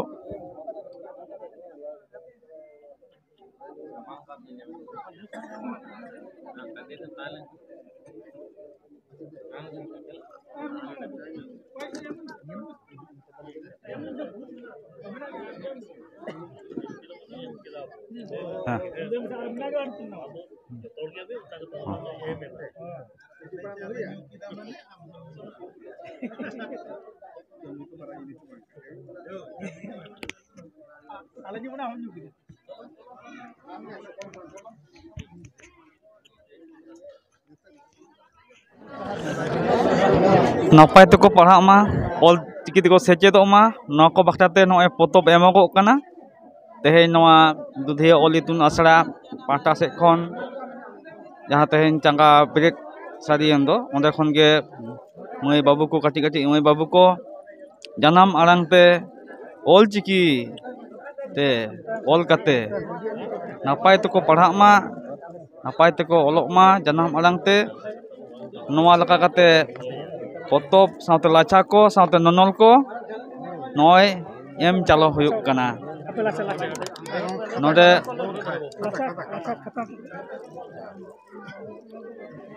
ᱦᱮᱸ᱾ ᱱᱟᱯᱟᱭ ᱛᱮᱠᱚ ᱯᱟᱲᱦᱟᱜ ᱢᱟ, ᱚᱞ ᱪᱤᱠᱤ ᱛᱮᱠᱚ ᱥᱮᱪᱮᱫᱚᱜ ᱢᱟ, ᱱᱚᱣᱟ ᱠᱚ ᱵᱟᱠᱷᱨᱟ ᱛᱮ ᱱᱚᱜᱼᱚᱭ ᱯᱚᱛᱚᱵ ᱮᱢᱚᱜᱚᱜ ᱠᱟᱱᱟ᱾ ᱛᱮᱦᱮᱧ ᱱᱚᱣᱟ ᱫᱩᱫᱷᱤᱭᱟᱹ ᱚᱞ ᱤᱛᱩᱱ ᱟᱥᱲᱟ ᱯᱟᱦᱴᱟ ᱥᱮᱫ ᱠᱷᱚᱱ, ᱡᱟᱦᱟᱸ ᱛᱮᱦᱮᱧ ᱪᱟᱸᱜᱟ ᱵᱮᱨᱮᱫ ᱥᱟᱹᱨᱤᱭᱮᱱ ᱫᱚ, ᱚᱸᱰᱮ ᱠᱷᱚᱱ ᱜᱮ ᱢᱟᱹᱭ ᱵᱟᱹᱵᱩ ᱠᱚ, ᱠᱟᱹᱴᱤᱡ ᱠᱟᱹᱴᱤᱡ ᱢᱟᱹᱭ ᱵᱟᱹᱵᱩ ᱠᱚ ᱡᱟᱱᱟᱢ ᱟᱲᱟᱝ ᱛᱮ ᱚᱞ ᱪᱤᱠᱤ ᱛᱮ ᱚᱞ ᱠᱟᱛᱮ ᱱᱟᱯᱟᱭ ᱛᱮᱠᱚ ᱯᱟᱲᱦᱟᱜ ᱢᱟ, ᱱᱟᱯᱟᱭ ᱛᱮᱠᱚ ᱚᱞᱚᱜ ᱢᱟ ᱡᱟᱱᱟᱢ ᱟᱲᱟᱝ ᱛᱮ᱾ ᱱᱚᱣᱟ ᱞᱮᱠᱟ ᱠᱟᱛᱮ ᱯᱚᱛᱚᱵ ᱥᱟᱶᱛᱮ ᱞᱟᱪᱷᱟ ᱠᱚ ᱥᱟᱶᱛᱮ ᱱᱚᱱᱚᱞ ᱠᱚ ᱱᱚᱜᱼᱚᱭ ᱮᱢ ᱪᱟᱞᱟᱣ ᱦᱩᱭᱩᱜ ᱠᱟᱱᱟ᱾ ᱱᱚᱰᱮ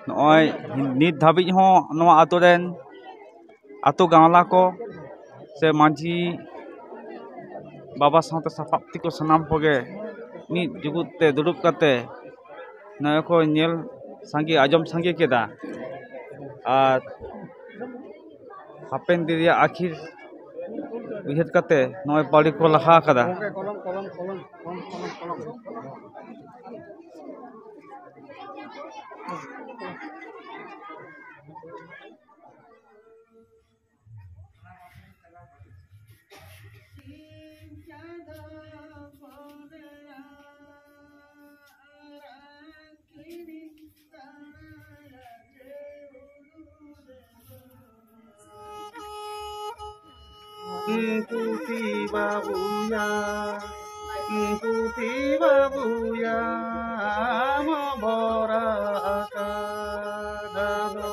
ᱱᱚᱜᱼᱚᱭ ᱱᱤᱛ ᱫᱷᱟᱹᱵᱤᱡ ᱦᱚᱸ ᱱᱚᱣᱟ ᱟᱛᱳ ᱨᱮᱱ ᱟᱛᱳ ᱜᱟᱶᱞᱟ ᱠᱚ ᱥᱮ ᱢᱟᱹᱡᱷᱤ ᱵᱟᱵᱟ ᱥᱟᱶᱛᱮ ᱥᱟᱯᱟᱵ ᱛᱮᱠᱚ ᱥᱟᱱᱟᱢ ᱠᱚᱜᱮ ᱢᱤᱫ ᱡᱩᱜᱩᱫ ᱛᱮ ᱫᱩᱲᱩᱵ ᱠᱟᱛᱮ ᱱᱚᱜᱼᱚᱭ ᱠᱚ ᱧᱮᱞ ᱥᱟᱸᱜᱮ, ᱟᱸᱡᱚᱢ ᱥᱟᱸᱜᱮ ᱠᱮᱫᱟ᱾ ᱟᱨ ᱦᱟᱯᱮᱱ ᱫᱤᱱ ᱨᱮᱭᱟᱜ ᱟᱹᱠᱷᱤᱨ ᱩᱭᱦᱟᱹᱨ ᱠᱟᱛᱮ ᱱᱚᱜᱼᱚᱭ ᱯᱟᱹᱣᱲᱤ ᱠᱚ ᱞᱟᱦᱟ ᱟᱠᱟᱫᱟ᱾ Kuti babuya, kuti babuya, mabora akadado.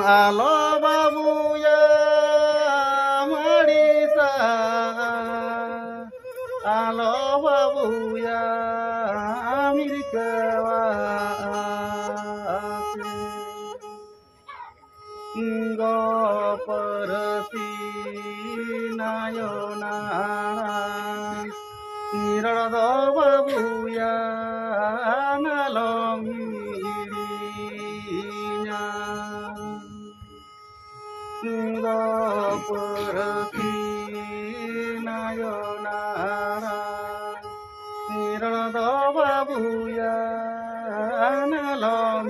ᱟᱞᱚ ᱵᱟᱹᱵᱩᱭᱟ ᱢᱟᱹᱲᱤᱥᱟ, ᱟᱞᱚ ᱵᱟᱹᱵᱩᱭᱟ ᱢᱤᱨᱠᱟᱹᱣᱟ᱾ ᱜᱚ ᱯᱟᱹᱨᱥᱤ ᱱᱟᱭᱚᱱ ᱟᱲᱟᱝ, ᱨᱚᱲ ᱫᱚ ᱵᱟᱹᱵᱩᱭᱟ ᱟᱞᱚᱢ ᱦᱤᱲᱤᱧᱟ᱾ ᱜᱚ ᱯᱟᱹᱨᱥᱤ ᱱᱟᱭᱚᱱ ᱟᱲᱟᱝ, ᱨᱚᱲ ᱫᱚ ᱵᱟᱹᱵᱩᱭᱟ ᱟᱞᱚᱢ